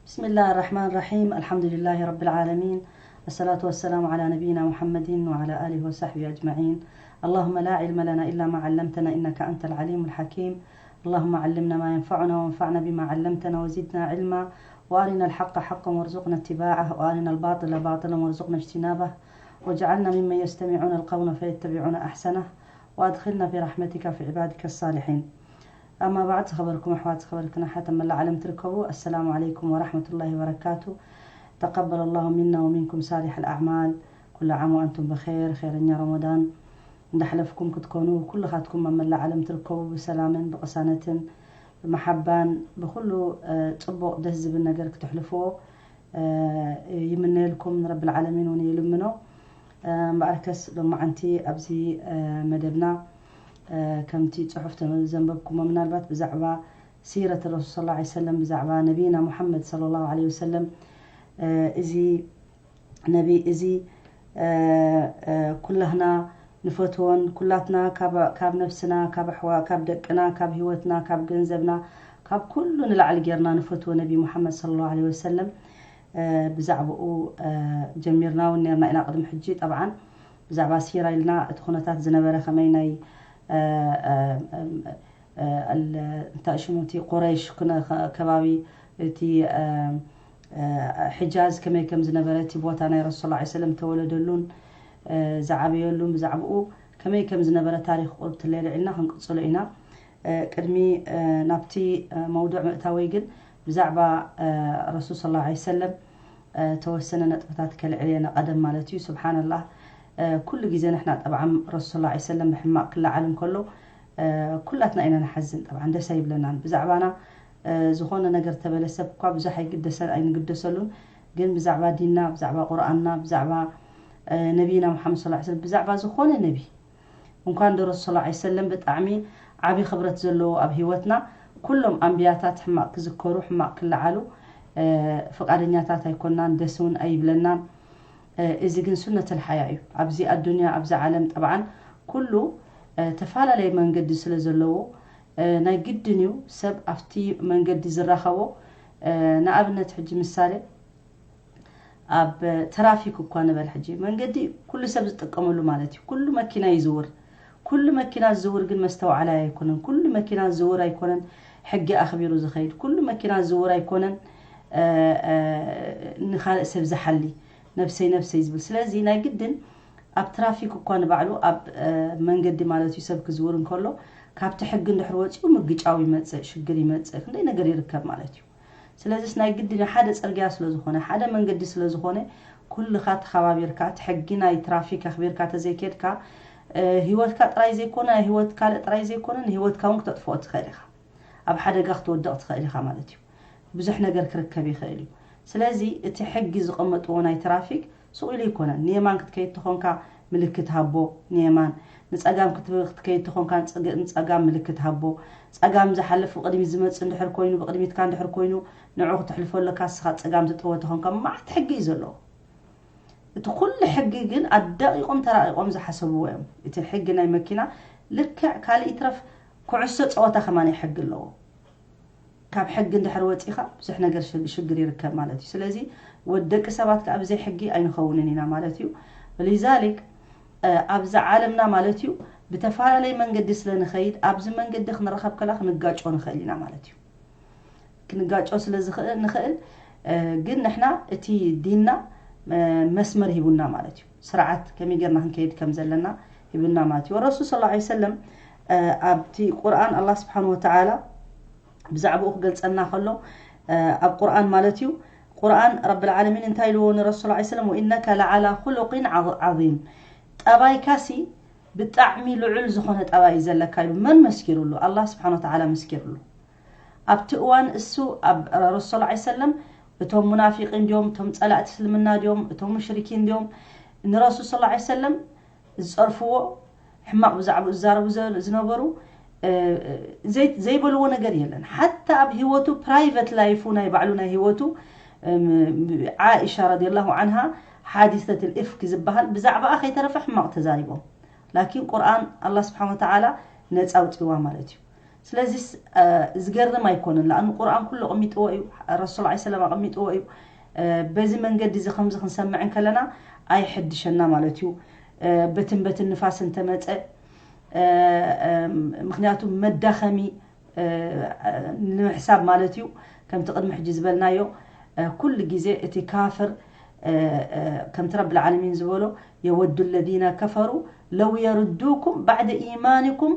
بسم الله الرحمن الرحيم. الحمد لله رب العالمين. الصلاة والسلام على نبينا محمد وعلى آله وصحبه أجمعين. اللهم لا علم لنا إلا ما علمتنا إنك أنت العليم الحكيم. اللهم علمنا ما ينفعنا وانفعنا بما علمتنا وزدنا علما، وأرنا الحق حقا وارزقنا اتباعه، وأرنا الباطل باطلا وارزقنا اجتنابه، واجعلنا ممن يستمعون القول فيتبعون أحسنه، وأدخلنا برحمتك في عبادك الصالحين. أما بعد، ዝኸበርኩም ኣሕዋት፣ ዝኸበርክን ኣሓት ኣብ መላእ ዓለም ትርከቡ፣ السلام عليكم ورحمة الله وبركاته. تقبل الله منا ومنكم صالح الأعمال. كل عام وأنتم بخير، ኸይረኛ ረመዳን እንዳሕለፍኩም ክትኮኑ፣ ኩልኻትኩም ኣብ መላእ ዓለም ትርከቡ ብሰላምን ብቕሳነትን ብመሓባን ብኹሉ፣ እ፣ ጽቡቕ ደስ ዝብል ነገር ክትሕልፍዎ፣ እ፣ ይምነየልኩም። ንረብል ዓለሚን እውን ይልምኖ። እ፣ እምበኣርከስ ሎማዓንቲ ኣብዚ፣ እ፣ መደብና፣ እ፣ ከምቲ ጽሑፍ ተመ-፣ ዘንበብኩሞ ምናልባት ብዛዕባ ሲረት ረሱል ሰለላሁ ዐለይሂ ወሰለም፣ ብዛዕባ ነቢይና ሙሐመድ ሰለላሁ ዐለይሂ ወሰለም፣ እ፣ እዚ ነቢ እዚ፣ እ፣ እ፣ ኩላህና ንፈትዎን ኩላትና ካብ፣ ካብ ነፍስና፣ ካብ ኣሕዋ-፣ ካብ ደቅና፣ ካብ ህይወትና፣ ካብ ገንዘብና፣ ካብ ኩሉ ንላዕሊ ጌርና ንፈትዎ ነቢ ሙሐመድ ሰለላሁ ዐለይሂ ወሰለም፣ እ፣ ብዛዕባኡ፣ እ፣ ጀሚርና እውን ኔርና ኢና ቅድሚ ሕጂ። ጠብዓን ብዛዕባ ሲራ ኢልና እቲ ኩነታት ዝነበረ ከመይ ናይ፣ እ፣ እ፣ እ፣ እ፣ ኣል-፣ እንታይ ሽሙ እቲ ቁረይሽ ክነ-፣ ከ-፣ ከባቢ እቲ፣ እ፣ እ፣ ሕጃዝ ከመይ ከም ዝነበረ፣ እቲ ቦታ ናይ ረሱል ሰለላሁ ዐለይሂ ወሰለም ተወለደሉን፣ እ፣ ዝዓበየሉን ብዛዕባኡ ከመይ ከም ዝነበረ ታሪኽ ቁርብ ትለየለ ኢልና ክንቅጽሎ ኢና። እ፣ ቅድሚ፣ እ፣ ናብቲ፣ እ፣ መውዱዕ ምእታወይ ግን ብዛዕባ፣ እ፣ ረሱል ሰለላሁ ዐለይሂ ወሰለም፣ እ፣ ተወሰነ ነጥብታት ከልዕል እየ ንቐደም ማለት እዩ። ሱብሓነላህ፣ እ፣ ኩሉ ግዜ ንሕና ጠብዓም ረሱል ሰለላሁ ዐለይሂ ወሰለም ብሕማቕ ክለዓል እንከሎ፣ እ፣ ኩላትና ኢና ንሓዝን። ጠብዓን ደስ ኣይብለናን። ብዛዕባና፣ እ፣ ዝኾነ ነገር ተበለ ሰብ እኳ ብዙሕ ኣይግደሰ-፣ ኣይንግደሰሉን። ግን ብዛዕባ ዲንና፣ ብዛዕባ ቁርኣንና፣ ብዛዕባ፣ እ፣ ነቢይና ሙሓመድ ሰለላሁ ዐለይሂ ወሰለም፣ ብዛዕባ ዝኾነ ነቢ፣ እንኳን ዶ ረሱል ሰለላሁ ዐለይሂ ወሰለም ብጣዕሚ ዓቢ ክብረት ዘለዎ ኣብ ህይወትና፣ ኩሎም ኣንብያታት ሕማቕ ክዝከሩ፣ ሕማቕ ክለዓሉ፣ እ፣ ፍቓደኛታት ኣይኮናን፣ ደስ እውን ኣይብለናን። እ፣ እዚ ግን ሱነተል ሓያ እዩ። ኣብዚ ኣዱንያ፣ ኣብዚ ዓለም ጠብዓን ኩሉ፣ እ፣ ተፈላለየ መንገዲ ስለ ዘለዎ፣ እ፣ ናይ ግድን እዩ ሰብ ኣብቲ መንገዲ ዝራኸቦ። እ፣ ንኣብነት ሕጂ ምሳሌ፣ ኣብ ትራፊክ እኳ ንበል ሕጂ፣ መንገዲ ኩሉ ሰብ ዝጥቀመሉ ማለት እዩ። ኩሉ መኪና ይዝውር። ኩሉ መኪና ዝዝውር ግን መስተውዓላይ ኣይኮነን። ኩሉ መኪና ዝዝውር ኣይኮነን ሕጊ ኣኽቢሩ ዝኸይድ። ኩሉ መኪና ዝዝውር ኣይኮነን፣ እ፣ እ፣ ንኻልእ ሰብ ዝሓሊ፣ ነብሰይ ነብሰይ ዝብል። ስለዚ ናይ ግድን ኣብ ትራፊክ እኳ ንባዕሉ ኣብ፣ እ፣ መንገዲ ማለት እዩ ሰብ ክዝውር እንከሎ ካብቲ ሕጊ እንድሕር ወፂኡ ምግጫው ይመፅእ፣ ሽግር ይመፅእ፣ ክንደይ ነገር ይርከብ ማለት እዩ። ስለዚስ ናይ ግድን ሓደ ጽርግያ ስለ ዝኾነ፣ ሓደ መንገዲ ስለ ዝኾነ፣ ኩልኻ ተኸባቢርካ፣ እቲ ሕጊ ናይ ትራፊክ ኣኽቢርካ ተዘይኬድካ፣ እ፣ ህይወትካ ጥራይ ዘይኮነ፣ ህይወት ካልእ ጥራይ ዘይኮነ፣ ንህይወትካ እውን ክተጥፍኦ ትኽእል ኢኻ። ኣብ ሓደጋ ክትወድቕ ትኽእል ኢኻ ማለት እዩ። ብዙሕ ነገር ክርከብ ይኽእል እዩ። ስለዚ እቲ ሕጊ ዝቐመጥዎ ናይ ትራፊክ ሱቕ ኢሉ ኣይኮነን። ንየማን ክትከይድ ተኾንካ ምልክት ሃቦ፣ ንየማን። ንጸጋም ክትብ-፣ ክትከይድ ተኾንካ ንጸግ-፣ ንጸጋም ምልክት ሃቦ። ጸጋም ዝሓልፍ ብቕድሚት ዝመጽእ እንድሕር ኮይኑ፣ ብቕድሚትካ እንድሕር ኮይኑ፣ ንዑ ክትሕልፎ ኣለካ፣ ንስኻ ጸጋም ትጥርዎ ተኾንካ፣ መዓት ሕጊ እዩ ዘለዎ። እቲ ኩሉ ሕጊ ግን ኣዳቒቖም ተራቒቖም ዝሓሰብዎ እዮም። እቲ ሕጊ ናይ መኪና ልክዕ ካልእ ይትረፍ፣ ኩዕሶ ጸወታ ከማን ሕጊ ኣለዎ። ካብ ሕጊ እንድሕር ወጺኻ ብዙሕ ነገር ሽ-፣ ሽግር ይርከብ ማለት እዩ። ስለዚ ወዲ ደቂ ሰባት ከኣ ብዘይ ሕጊ ኣይንኸውንን ኢና ማለት እዩ። ወሊዛሊክ፣ እ፣ ኣብዛ ዓለምና ማለት እዩ ብተፈላለየ መንገዲ ስለ ንኸይድ ኣብዚ መንገዲ ክንራኸብ ከላ ክንጋጮ ንኽእል ኢና ማለት እዩ። ክንጋጮ ስለ ዝኽእል፣ ንኽእል፣ እ፣ ግን ንሕና እቲ ዲንና መስመር ሂቡና ማለት እዩ። ስርዓት ከመይ ጌርና ክንከይድ ከም ዘለና ሂቡና ማለት እዩ። ረሱል ሰለላሁ ዐለይሂ ወሰለም ኣብቲ ቁርኣን ኣላህ ስብሓን ወተዓላ ብዛዕባኡ ክገልጸልና ከሎ ኣብ ቁርኣን ማለት እዩ። ቁርኣን ረብል ዓለሚን እንታይ ኢልዎ ንረሱል ሰለላሁ ዐለይሂ ወሰለም? ወኢነከ ለዓላ ኹሉቂን ዓዚም። ጠባይካሲ ብጣዕሚ ልዑል ዝኾነ ጠባይ እዩ ዘለካ ኢሉ። መን መስኪሩሉ? ኣላህ ስብሓን ወተዓላ መስኪሩሉ። ኣብቲ እዋን እሱ ኣብ ረሱል ሰለላሁ ዐለይሂ ወሰለም እቶም ሙናፊቂን ድዮም፣ እቶም ጸላእቲ እስልምና ድዮም፣ እቶም ሙሽሪኪን ድዮም ንረሱል ሰለላሁ ዐለይሂ ወሰለም ዝጸርፍዎ፣ ሕማቕ ብዛዕባኡ ዝዛረቡ ዝነበሩ ዘይበልዎ ነገር የለን። ሓታ ኣብ ህይወቱ፣ ፕራይቨት ላይፉ፣ ናይ ባዕሉ ናይ ህይወቱ፣ ዓኢሻ ረዲየላሁ ዓንሃ ሓዲሰት ልኢፍክ ዝበሃል ብዛዕባኣ ከይተረፈ ሕማቕ ተዛሪቦም። ላኪን ቁርኣን ኣላህ ስብሓን ወተዓላ ነፃ ኣውፂዋ ማለት እዩ። ስለዚስ ዝገርም ኣይኮነን። ለኣኑ ቁርኣን ኩሉ ኣቐሚጥዎ እዩ፣ ረሱል ዐለይሂ ሰላም ኣቐሚጥዎ እዩ። በዚ መንገዲ እዚ ከምዚ ክንሰምዕ እንከለና ኣይሕድሸና ማለት እዩ። በትን በትን ንፋስ እንተመፀ፣ ምክንያቱ መዳኸሚ ንምሕሳብ ማለት እዩ። ከምቲ ቅድሚ ሕጂ ዝበልናዮ ኩሉ ግዜ እቲ ካፍር ከምቲ ረብል ዓለሚን ዝበሎ የወዱ ለዚነ ከፈሩ ለው የርዱኩም ባዕደ ኢማንኩም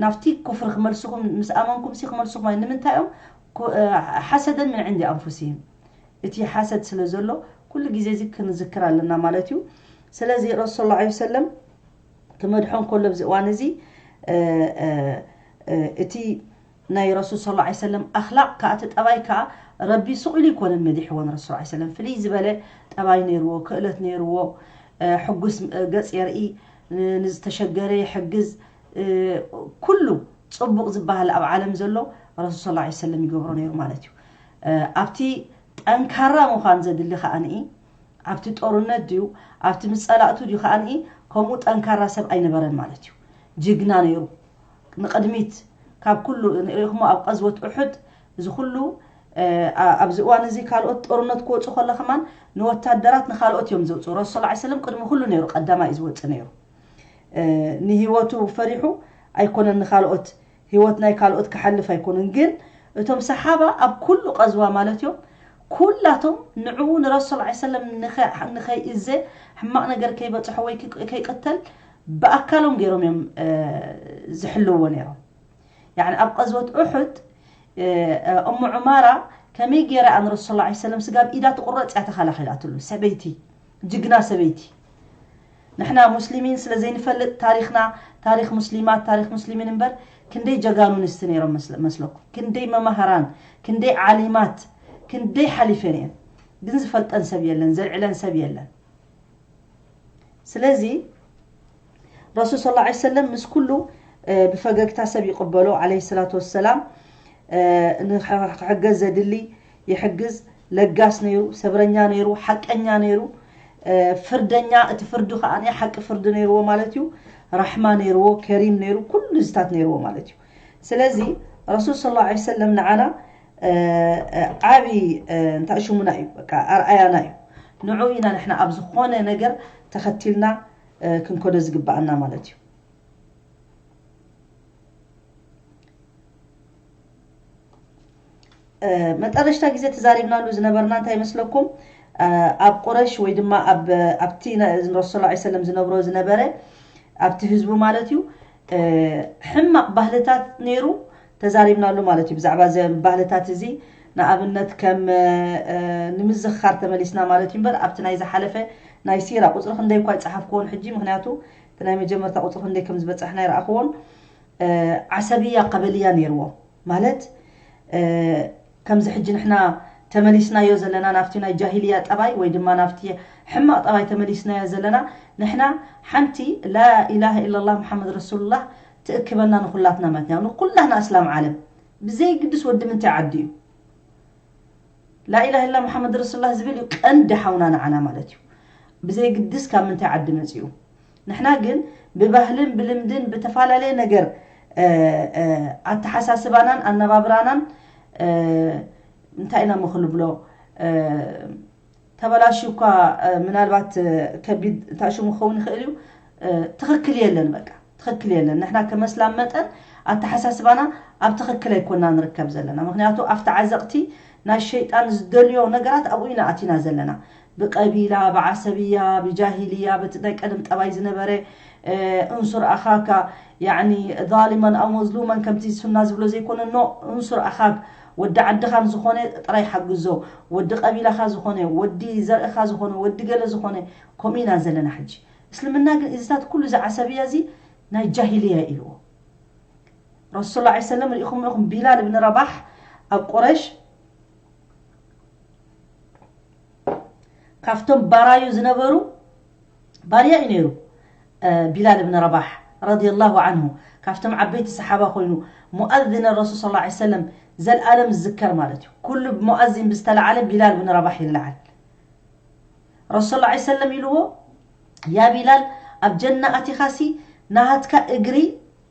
ናብቲ ኩፍሪ ክመልስኹም ምስ ኣመንኩም ሲ ክመልስኹም ኣይ ንምንታይ እዮም ሓሰደን ምን ዕንዲ ኣንፉሲህም እቲ ሓሰድ ስለ ዘሎ ኩሉ ግዜ እዚ ክንዝክር ኣለና ማለት እዩ። ስለዚ ረሱል ላ ሰለም ክመድሖም ከሎ ኣብዚ እዋን እዚ እቲ ናይ ረሱል ስለ ላ ሰለም ኣክላቅ ከዓ እቲ ጠባይ ከዓ ረቢ ስቕ ኢሉ ይኮነን መዲሕዎ ንረሱል ላ ሰለም ፍልይ ዝበለ ጠባይ ነይርዎ ክእለት ነይርዎ ሕጉስ ገፅ የርኢ ንዝተሸገረ ይሕግዝ ኩሉ ፅቡቕ ዝበሃል ኣብ ዓለም ዘሎ ረሱል ስለ ላ ሰለም ይገብሮ ነይሩ ማለት እዩ ኣብቲ ጠንካራ ምዃን ዘድሊ ከዓ ንኢ ኣብቲ ጦርነት ድዩ ኣብቲ ምስ ጸላእቱ ድዩ ከኣ ከምኡ ጠንካራ ሰብ ኣይነበረን ማለት እዩ። ጅግና ነይሩ። ንቕድሚት ካብ ኩሉ ንሪኢኹሞ ኣብ ቀዝወት ኡሑድ እዚ ኩሉ ኣብዚ እዋን እዚ ካልኦት ጦርነት ክወፁ ከሎ ከማን ንወታደራት ንካልኦት እዮም ዘውፅኡ። ረሱል ላ ሰለም ቅድሚ ኩሉ ነይሩ ቀዳማይ እዩ ዝወፅእ ነይሩ። ንህይወቱ ፈሪሑ ኣይኮነን ንካልኦት ህይወት ናይ ካልኦት ክሓልፍ ኣይኮነን ግን እቶም ሰሓባ ኣብ ኩሉ ቀዝዋ ማለት እዮም ኩላቶም ንዕኡ ንረሱል ላ ሰለም ንኸይእዘ ሕማቕ ነገር ከይበፅሖ ወይ ከይቅተል ብኣካሎም ገይሮም እዮም ዝሕልዎ ነይሮም ያኒ ኣብ ቀዝወት ኡሑድ እሙ ዑማራ ከመይ ገይራ እያ ንረሱል ላ ሰለም ስጋብ ኢዳ ትቁረፅ እያ ተኸላኺላትሉ ሰበይቲ ጅግና ሰበይቲ ንሕና ሙስሊሚን ስለ ዘይንፈልጥ ታሪኽና ታሪኽ ሙስሊማት ታሪኽ ሙስሊሚን እምበር ክንደይ ጀጋኑ ንስቲ ነይሮም መስለኩም ክንደይ መማህራን ክንደይ ዓሊማት ክንደይ ሓሊፈን እየን ግን ዝፈልጠን ሰብ የለን ዘልዕለን ሰብ የለን ስለዚ ረሱል ስ ላ ሰለም ምስ ኩሉ ብፈገግታ ሰብ ይቕበሎ ዓለ ሰላት ወሰላም ክሕገዝ ዘድሊ ይሕግዝ ለጋስ ነይሩ፣ ሰብረኛ ነይሩ፣ ሓቀኛ ነይሩ፣ ፍርደኛ እቲ ፍርዱ ከዓ ሓቂ ፍርዲ ነይርዎ ማለት እዩ፣ ራሕማ ነይርዎ፣ ከሪም ነይሩ፣ ኩሉ እዚታት ነይርዎ ማለት እዩ። ስለዚ ረሱል ስለ ላ ሰለም ንዓና ዓብዪ እንታይ ሽሙና እዩ፣ በቃ ኣርኣያና እዩ። ንዑ ኢና ንሕና ኣብ ዝኾነ ነገር ተኸቲልና ክንከዶ ዝግበኣና ማለት እዩ። መጠረሽታ ግዜ ተዛሪብናሉ ዝነበርና እንታይ ይመስለኩም? ኣብ ቁረሽ ወይ ድማ ኣብቲ ረሱል ላ ሰለም ዝነብሮ ዝነበረ ኣብቲ ህዝቡ ማለት እዩ ሕማቕ ባህልታት ነይሩ ተዛሪብናሉ ማለት እዩ። ብዛዕባ ዘ ባህልታት እዚ ንኣብነት ከም ንምዝኽኻር ተመሊስና ማለት እዩ እምበር ኣብቲ ናይ ዝሓለፈ ናይ ሲራ ቁፅሪ ክንደይ እኳ ይፀሓፍክዎን ሕጂ ምክንያቱ እቲ ናይ መጀመርታ ቁፅሪ ክንደይ ከም ዝበፃሕና ይረኣኽዎን ዓሰብያ ቀበልያ ነይርዎም ማለት ከምዚ ሕጂ ንሕና ተመሊስናዮ ዘለና ናብቲ ናይ ጃሂልያ ጠባይ ወይ ድማ ናብቲ ሕማቕ ጠባይ ተመሊስናዮ ዘለና ንሕና ሓንቲ ላኢላሃ ኢላላህ ሙሓመድ ረሱሉላህ ትእክበና ንኩላትና ማለት ንኩላህና እስላም ዓለም ብዘይግድስ ወዲ ምንታይ ዓዲ እዩ ላኢላሃ ኢላ ሙሓመድ ረሱሉላህ ዝብል እዩ ቀንዲ ሓውና ንዓና ማለት እዩ ብዘይግድስ ካብ ምንታይ ዓዲ መፂኡ ንሕና ግን ብባህልን ብልምድን ብተፈላለየ ነገር ኣተሓሳስባናን ኣነባብራናን እንታይ ኢና ምክልብሎ ተበላሽዩ እኳ ምናልባት ከቢድ እንታይ ሽሙ ክኸውን ይኽእል እዩ ትኽክል የለን በቃ ትኽክል የለን ንሕና ከመስላም መጠን ኣተሓሳስባና ኣብ ትኽክል ኣይኮና ንርከብ ዘለና ምክንያቱ ኣብቲ ዓዘቕቲ ናይ ሸይጣን ዝደልዮ ነገራት ኣብኡ ኢና ኣቲና ዘለና ብቀቢላ፣ ብዓሰብያ፣ ብጃሂልያ፣ በቲ ናይ ቀደም ጠባይ ዝነበረ፣ እ፣ እንሱር ኣኻካ፣ ያዕኒ ዛሊመን ኣው መዝሉመን ከምቲ ሱና ዝብሎ ዘይኮነ፣ ኖ፣ እንሱር ኣኻክ፣ ወዲ ዓድኻን ዝኾነ ጥራይ ሓግዞ፣ ወዲ ቀቢላኻ ዝኾነ፣ ወዲ ዘርእኻ ዝኾነ፣ ወዲ ገለ ዝኾነ፣ ከምኡ ኢና ዘለና ሕጂ። እስልምና ግን እዚታት ኩሉ እዚ ዓሰብያ እዚ ናይ ጃሂልያ ኢልዎ። ረሱል ሰለላሁ ዐለይሂ ወሰለም ርኢኹም ኢኹም ቢላል ብን ረባሕ ኣብ ቁረሽ ካብቶም ባራዩ ዝነበሩ ባርያ እዩ ነይሩ። እ፣ ቢላል ብን ረባሕ ረዲየላሁ ዐንሁ ካብቶም ዓበይቲ ሰሓባ ኮይኑ ሙኣዚን ረሱል ሰለላሁ ዐለይሂ ወሰለም ዘልኣለም ዝዝከር ማለት እዩ። ኩሉ ሙኣዚን ብዝተለዓለ ቢላል ብን ረባሕ ይለዓል። ረሱል ሰለላሁ ዐለይሂ ወሰለም ኢልዎ፣ ያ ቢላል ኣብ ጀና ኣቲኻሲ ናሃትካ እግሪ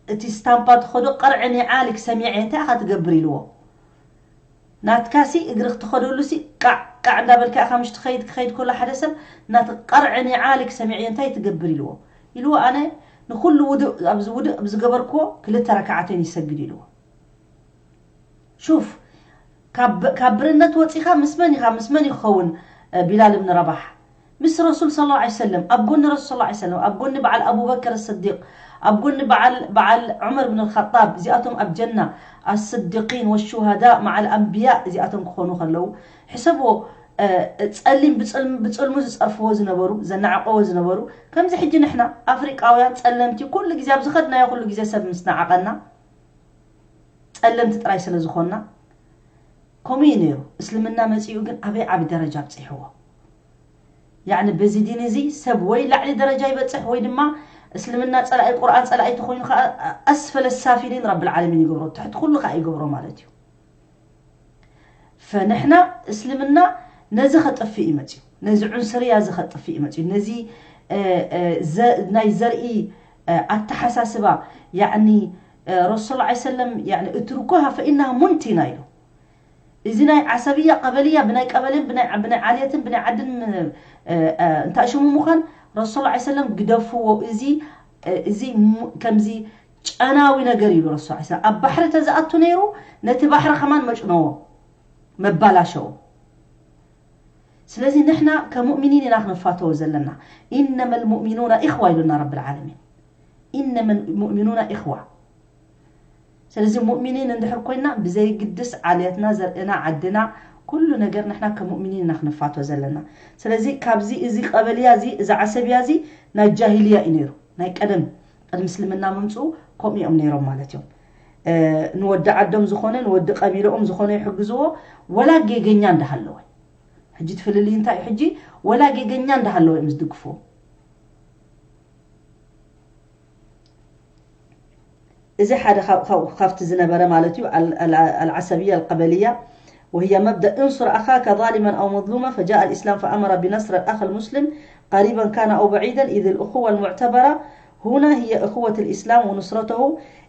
እቲ ስታምፓ ትኸዶ ቀርዒ ኒዓሊ ክሰሚዐ እንታይ ኢኻ ትገብር ኢልዎ። ናትካሲ እግሪ ክትኸደሉሲ ቃዕ ቃዕ እንዳበልካ ኢኻ ምሽ ትኸይድ ክኸይድ ከሎ ሓደ ሰብ ናቲ ቀርዒ ኒዓሊ ክሰሚዐ እንታይ ትገብር ኢልዎ። ኢልዎ ኣነ ንኹሉ ውድእ ኣብዚ ውድእ ኣብ ዝገበርክዎ ክልተ ረክዓተይን ይሰግድ ኢልዎ። ሹፍ ካብ ካብ ብርነት ወፂኻ ምስ መን ኢኻ ምስ መን ይኸውን? እ፣ ቢላል እብን ረባሕ ምስ ረሱል ሰለላሁ ዐለይሂ ወሰለም ኣብ ጎኒ ረሱል ሰለላሁ ዐለይሂ ወሰለም ኣብ ጎኒ በዓል ኣቡበከር ስዲቅ ኣብ ጎኒ በዓል በዓል ዑመር ብን ኸጣብ እዚኣቶም ኣብ ጀና ኣስድቂን ወሹሃዳ መዓል ኣንብያ እዚኣቶም ክኾኑ ከለዉ ሕሰብዎ። እ፣ ጸሊም ብጽልም- ብጽልሙ ዝጸርፍዎ ዝነበሩ ዘናዕቀዎ ዝነበሩ ከምዚ ሕጂ ንሕና ኣፍሪቃውያን ጸለምቲ ኩሉ ግዜ ኣብ ዝኸድናዮ ኩሉ ግዜ ሰብ ምስ ነዓቐና ጸለምቲ ጥራይ ስለ ዝኾንና። ከምኡ እዩ ነይሩ። እስልምና መጺኡ ግን ኣበይ ዓቢ ደረጃ ኣብጺሕዎ? ያዕኒ በዚ ዲን እዚ ሰብ ወይ ላዕሊ ደረጃ ይበጽሕ ወይ ድማ እስልምና ጸላኢ ቁርኣን ጸላኢ ተኾይኑ ከዓ ኣስፈለ ሳፊሊን ረብል ዓለሚን ይገብሮ፣ ትሕቲ ኩሉ ከዓ ይገብሮ ማለት እዩ። ፈንሕና እስልምና ነዚ ከጥፍእ እዩ መጽዩ፣ ነዚ ዑንስርያ እዚ ከጥፍእ እዩ መጽዩ፣ ነዚ እ፣ እ፣ ዘ- ናይ ዘርኢ እ፣ ኣተሓሳስባ ያዕኒ እ፣ ረሱል ሰለላሁ ዐለይሂ ወሰለም ያዕኒ اتركوها فإنها منتنة ኢሉ። እዚ ናይ ዓሰብያ ቀበልያ ብናይ ቀበሌን ብናይ ብናይ ዓልየትን ብናይ ዓድን እ፣ እ፣ እንታይ ሽሙ ምዃን ረሱል ሰለላሁ ዐለይሂ ወሰለም ግደፍዎ። እዚ እ፣ እዚ ሙ- ከምዚ ጨናዊ ነገር ኢሉ ረሱል ሰለላሁ ዐለይሂ ወሰለም ኣብ ባሕሪ ተዝኣቱ ነይሩ ነቲ ባሕሪ ከማን መጭነዎ መባላሸዎ። ስለዚ ንሕና ከሙእሚኒን ኢና ክንፋተዎ ዘለና። إنما المؤمنون إخوة ኢሉና ረብል ዓለሚን። إنما المؤمنون إخوة። ስለዚ ሙእሚኒን እንድሕር ኮይና ብዘይግድስ ዓልየትና ዘርእና ዓድና ኩሉ ነገር ንሕና ከሙእሚኒን ኢና ክንፋቶ ዘለና። ስለዚ ካብዚ እዚ ቀበልያ እዚ እዚ ዓሰብያ እዚ ናይ ጃሂልያ እዩ ነይሩ። ናይ ቀደም ቅድሚ እስልምና ምምፅኡ ከምኡ እዮም ነይሮም ማለት እዮም። እ፣ ንወዲ ዓዶም ዝኾነ ንወዲ ቀቢልኦም ዝኾነ ይሕግዝዎ ወላ ጌገኛ እንዳሃለወ ሕጂ ትፍልልይ እንታይ እዩ? ሕጂ ወላ ጌገኛ እንዳሃለወ እዮም ዝድግፍዎ። እዚ ሓደ ካብ- ካብ- ካብቲ ዝነበረ ማለት እዩ። ال- ال- العصبية القبلية، وهي مبدأ انصر أخاك ظالما أو مظلوما، فجاء الإسلام فأمر بنصر الأخ المسلم قريبا كان أو بعيدا، إذ الأخوة المعتبرة هنا هي أخوة الإسلام ونصرته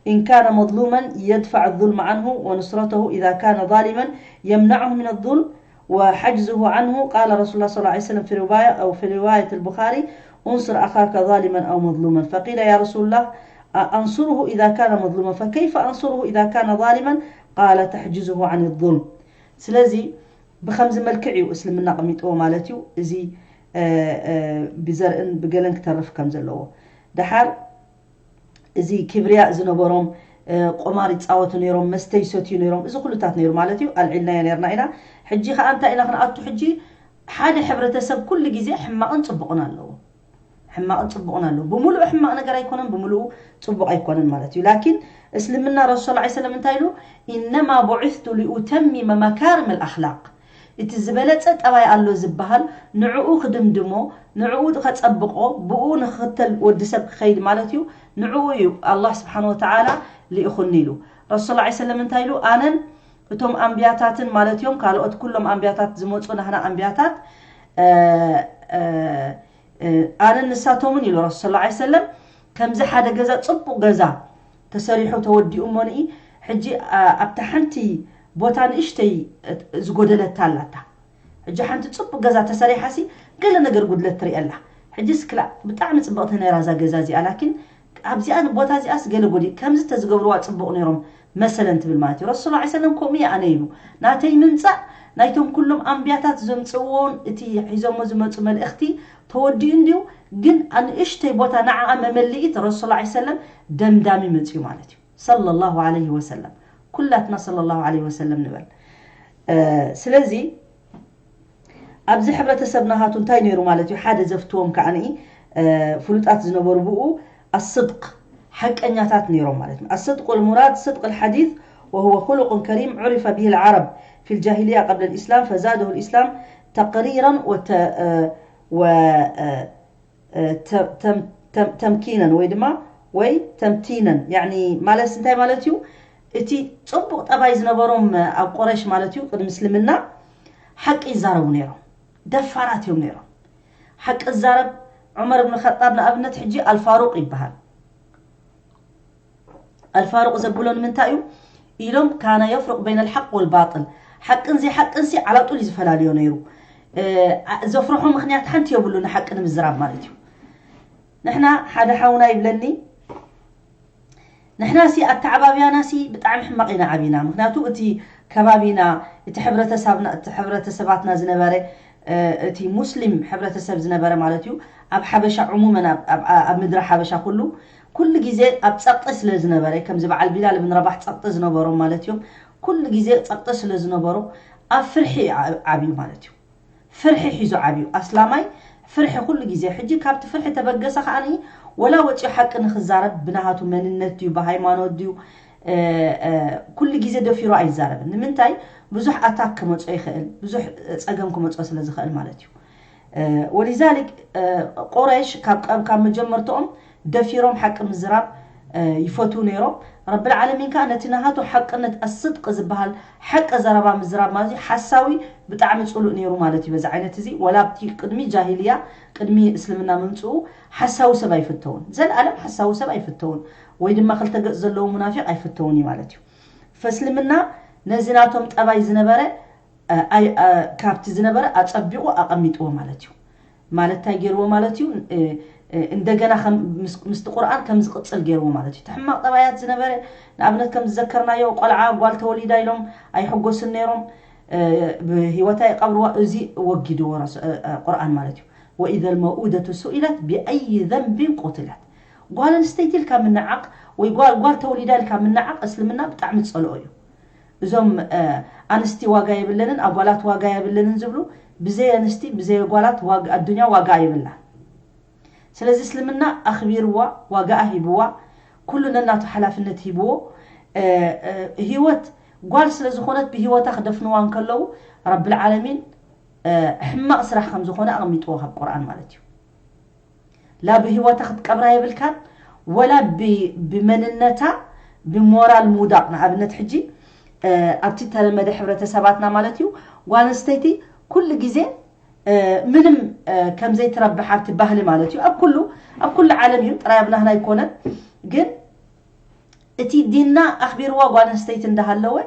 إن كان مظلوما يدفع الظلم عنه، ونصرته إذا كان ظالما يمنعه من الظلم، وحجزه عنه. قال رسول الله صلى الله عليه وسلم في رواية، أو في رواية البخاري: انصر أخاك ظالما أو مظلوما. فقيل: يا رسول الله، أنصره إذا كان مظلوما، فكيف أنصره إذا كان ظالما؟ قال: تحجزه عن الظلم. ስለዚ ብኸምዚ መልክዕ እዩ እስልምና ኣቐሚጥዎ ማለት እዩ። እዚ እ፣ እ፣ ብዘርእን ብገለን ክተርፍ ከም ዘለዎ። ደሓር እዚ ክብርያ ዝነበሮም እ፣ ቁማር ይፃወቱ ነይሮም፣ መስተ ይሰትዩ ነይሮም። እዚ ኩሉታት ነይሩ ማለት እዩ። ኣልዒልናዮ ነይርና ኢና። ሕጂ ከዓ እንታይ ኢና ክንኣቱ? ሕጂ ሓደ ሕብረተሰብ ኩሉ ግዜ ሕማቕን ፅቡቕን ኣለዎ። ሕማቕን ፅቡቕን ኣለዎ። ብምሉኡ ሕማቕ ነገር ኣይኮነን፣ ብምሉኡ ፅቡቕ ኣይኮነን ማለት እዩ። ላኪን እስልምና ረሱል ሰለላሁ ዐለይሂ ወሰለም እንታይ ኢሉ? إنما بعثت لأتمم مكارم الأخلاق። እቲ ዝበለፀ ጠባይ ኣሎ ዝበሃል ንዕኡ ክድምድሞ፣ ንዕኡ ከፀብቆ፣ ብኡ ንክኽተል ወዲ ሰብ ክኸይድ ማለት እዩ። ንዕኡ እዩ ኣላህ ስብሓን ወተዓላ ልኢኹኒ ኢሉ። ረሱል ሰለላሁ ዐለይሂ ወሰለም እንታይ ኢሉ? ኣነን እቶም ኣንብያታትን ማለት እዮም፣ ካልኦት ኩሎም ኣንብያታት ዝመፁ ናህና ኣንብያታት እ፣ እ፣ እ፣ ኣነን ንሳቶምን ኢሉ ረሱል ሰለላሁ ዐለይሂ ወሰለም። ከምዚ ሓደ ገዛ ፅቡቕ ገዛ ተሰሪሑ ተወዲኡ እሞንኢ ሕጂ ኣ- ኣብታ ሓንቲ ቦታ ንእሽተይ ዝጎደለታ ኣላታ። ሕጂ ሓንቲ ፅቡቕ ገዛ ተሰሪሓሲ ገለ ነገር ጉድለት ትሪኤላ። ሕጂ ስክላ ብጣዕሚ ፅብቕቲ ነይራ እዛ ገዛ እዚኣ፣ ላኪን ኣብዚኣ ቦታ እዚኣስ ገለ ጎዲ ከምዚ ተዝገብርዋ ፅቡቕ ነይሮም። መሰለን ትብል ማለት እዩ። ረሱል ላ ሰለም ከምኡ እየ ኣነ ኢሉ። ናተይ ምምፃእ ናይቶም ኩሎም ኣንብያታት ዘምፅእዎን እቲ ሒዞሞ ዝመፁ መልእኽቲ ተወዲኡ እንድዩ፣ ግን ኣንእሽተይ ቦታ ንዓኣ መመልኢት ረሱል ላ ሰለም ደምዳሚ መፅኡ ማለት እዩ። ሰለላሁ ዐለይሂ ወሰለም። ኩላትና ሰለላሁ ዐለይሂ ወሰለም ንበል። ስለዚ ኣብዚ ሕብረተሰብ ናሃቱ እንታይ ነይሩ ማለት እዩ? ሓደ ዘፍትዎም ከዓኒ ፍሉጣት ዝነበሩ ብኡ ኣስድቅ፣ ሓቀኛታት ነይሮም ማለት እዩ። ኣስድቅ ወልሙራድ ስድቅ ልሓዲት ወሁወ ኩሉቁን ከሪም ዑሪፈ ብሂ ልዓረብ ፊ ልጃሂልያ ቀብለ ልእስላም ፈዛደሁ ልእስላም ተቅሪራን ወተ- ወ- ተምኪነን ወይ ድማ ወይ ተምቲነን ያኒ ማለትስ እንታይ ማለት እዩ? እቲ ፅቡቕ ጠባይ ዝነበሮም ኣብ ቆረሽ ማለት እዩ ቅድሚ እስልምና ሓቂ ይዛረቡ ነይሮም። ደፋራት እዮም ነይሮም። ሓቂ ዝዛረብ ዑመር እብን ኸጣብ ንኣብነት ሕጂ ኣልፋሩቅ ይበሃል። ኣልፋሩቅ ዘብሎ ንምንታይ እዩ ኢሎም ካነ የፍሩቅ በይነ ልሓቅ ወልባጥል ሓቅን ዘይሓቅን ሲ ዓላጡል እዩ ዝፈላልዮ ነይሩ። ዘፍርሖ ምክንያት ሓንቲ የብሉ ንሓቂ ንምዝራብ ማለት እዩ። ንሕና ሓደ ሓውና ይብለኒ ንሕና ሲ ኣተዓባብያና ሲ ብጣዕሚ ሕማቕ ኢና ዓቢና። ምክንያቱ እቲ ከባቢና እቲ ሕብረተሰባትና ዝነበረ እቲ ሙስሊም ሕብረተሰብ ዝነበረ ማለት እዩ ኣብ ሓበሻ ዕሙመን ኣብ ምድሪ ሓበሻ ኩሉ ኩሉ ግዜ ኣብ ጸቕጢ ስለ ዝነበረ ከምዚ በዓል ቢላል ብን ረባሕ ጸቕጢ ዝነበሮም ማለት እዮም። ኩሉ ግዜ ጸቕጢ ስለ ዝነበሩ ኣብ ፍርሒ ዓብዩ ማለት እዩ። ፍርሒ ሒዙ ዓብዩ ኣስላማይ ፍርሒ ኩሉ ግዜ። ሕጂ ካብቲ ፍርሒ ተበገሰ ከዓኒ ወላ ወፂኡ ሓቂ ንክዛረብ ብናሃቱ መንነት ድዩ ብሃይማኖት ድዩ ኩሉ ግዜ ደፊሩ ኣይዛረብን። ንምንታይ? ብዙሕ ኣታክ ክመፆ ይኽእል፣ ብዙሕ ፀገም ክመፆ ስለ ዝኽእል ማለት እዩ። ወሊዛሊክ ቆረሽ ካብ መጀመርትኦም ደፊሮም ሓቂ ምዝራብ ይፈትዉ ነይሮም። ረብል ዓለሚን ከዓ ነቲ ናሃቱ ሓቅነት ኣስድቅ ዝበሃል ሓቂ ዘረባ ምዝራብ ማለት እዩ ሓሳዊ ብጣዕሚ ፅሉእ ነይሩ ማለት እዩ። በዚ ዓይነት እዚ ወላ ኣብቲ ቅድሚ ጃሂልያ ቅድሚ እስልምና ምምፅኡ ሓሳዊ ሰብ ኣይፍተውን፣ ዘልኣለም ሓሳዊ ሰብ ኣይፍተውን ወይ ድማ ክልተ ገፅ ዘለዎ ሙናፊቅ ኣይፍተውን እዩ ማለት እዩ። ፈእስልምና ነዚ ናቶም ጠባይ ዝነበረ ካብቲ ዝነበረ ኣፀቢቑ ኣቐሚጥዎ ማለት እዩ። ማለት እንታይ ገይርዎ ማለት እዩ? እንደገና ምስቲ ቁርኣን ከም ዝቕፅል ገይርዎ ማለት እዩ። ተሕማቕ ጠባያት ዝነበረ ንኣብነት ከም ዝዘከርናዮ ቆልዓ ጓል ተወሊዳ ኢሎም ኣይሕጎስን ነይሮም። ብህይወታ ይቀብርዋ። እዚ ወጊድዎ ቁርኣን ማለት እዩ። ወኢዘ ልመውኡደቱ ሱኢለት ብኣይ ዘንቢን ቁትለት። ጓል ኣንስተይቲ ኢልካ ምንዓቕ ወይ ጓል ጓል ተወሊዳ ኢልካ ምንዓቕ እስልምና ብጣዕሚ ዝፀልኦ እዩ። እዞም ኣንስቲ ዋጋ የብለንን ኣጓላት ዋጋ የብለንን ዝብሉ ብዘይ ኣንስቲ ብዘይ ኣጓላት ኣዱኛ ዋጋ የብላን። ስለዚ እስልምና ኣኽቢርዋ ዋጋኣ ሂብዋ ኩሉ ነናቱ ሓላፍነት ሂብዎ። ህይወት ጓል ስለ ዝኾነት ብህይወታ ክደፍንዋ እንከለዉ ረብል ዓለሚን ሕማቕ ስራሕ ከም ዝኾነ ኣቐሚጥዎ ካብ ቁርኣን ማለት እዩ። ላ ብህይወታ ክትቀብራ የብልካን ወላ ብመንነታ ብሞራል ምውዳቕ። ንኣብነት ሕጂ ኣብቲ ተለመደ ሕብረተሰባትና ማለት እዩ ጓል ኣንስተይቲ ኩሉ ግዜ ምንም ከም ዘይትረብሕ ኣብቲ ባህሊ ማለት እዩ ኣብ ኩሉ ኣብ ኩሉ ዓለም እዩ ጥራይ ኣብ ናህና ኣይኮነን። ግን እቲ ዲንና ኣኽቢርዋ ጓል ኣንስተይቲ እንዳሃለወ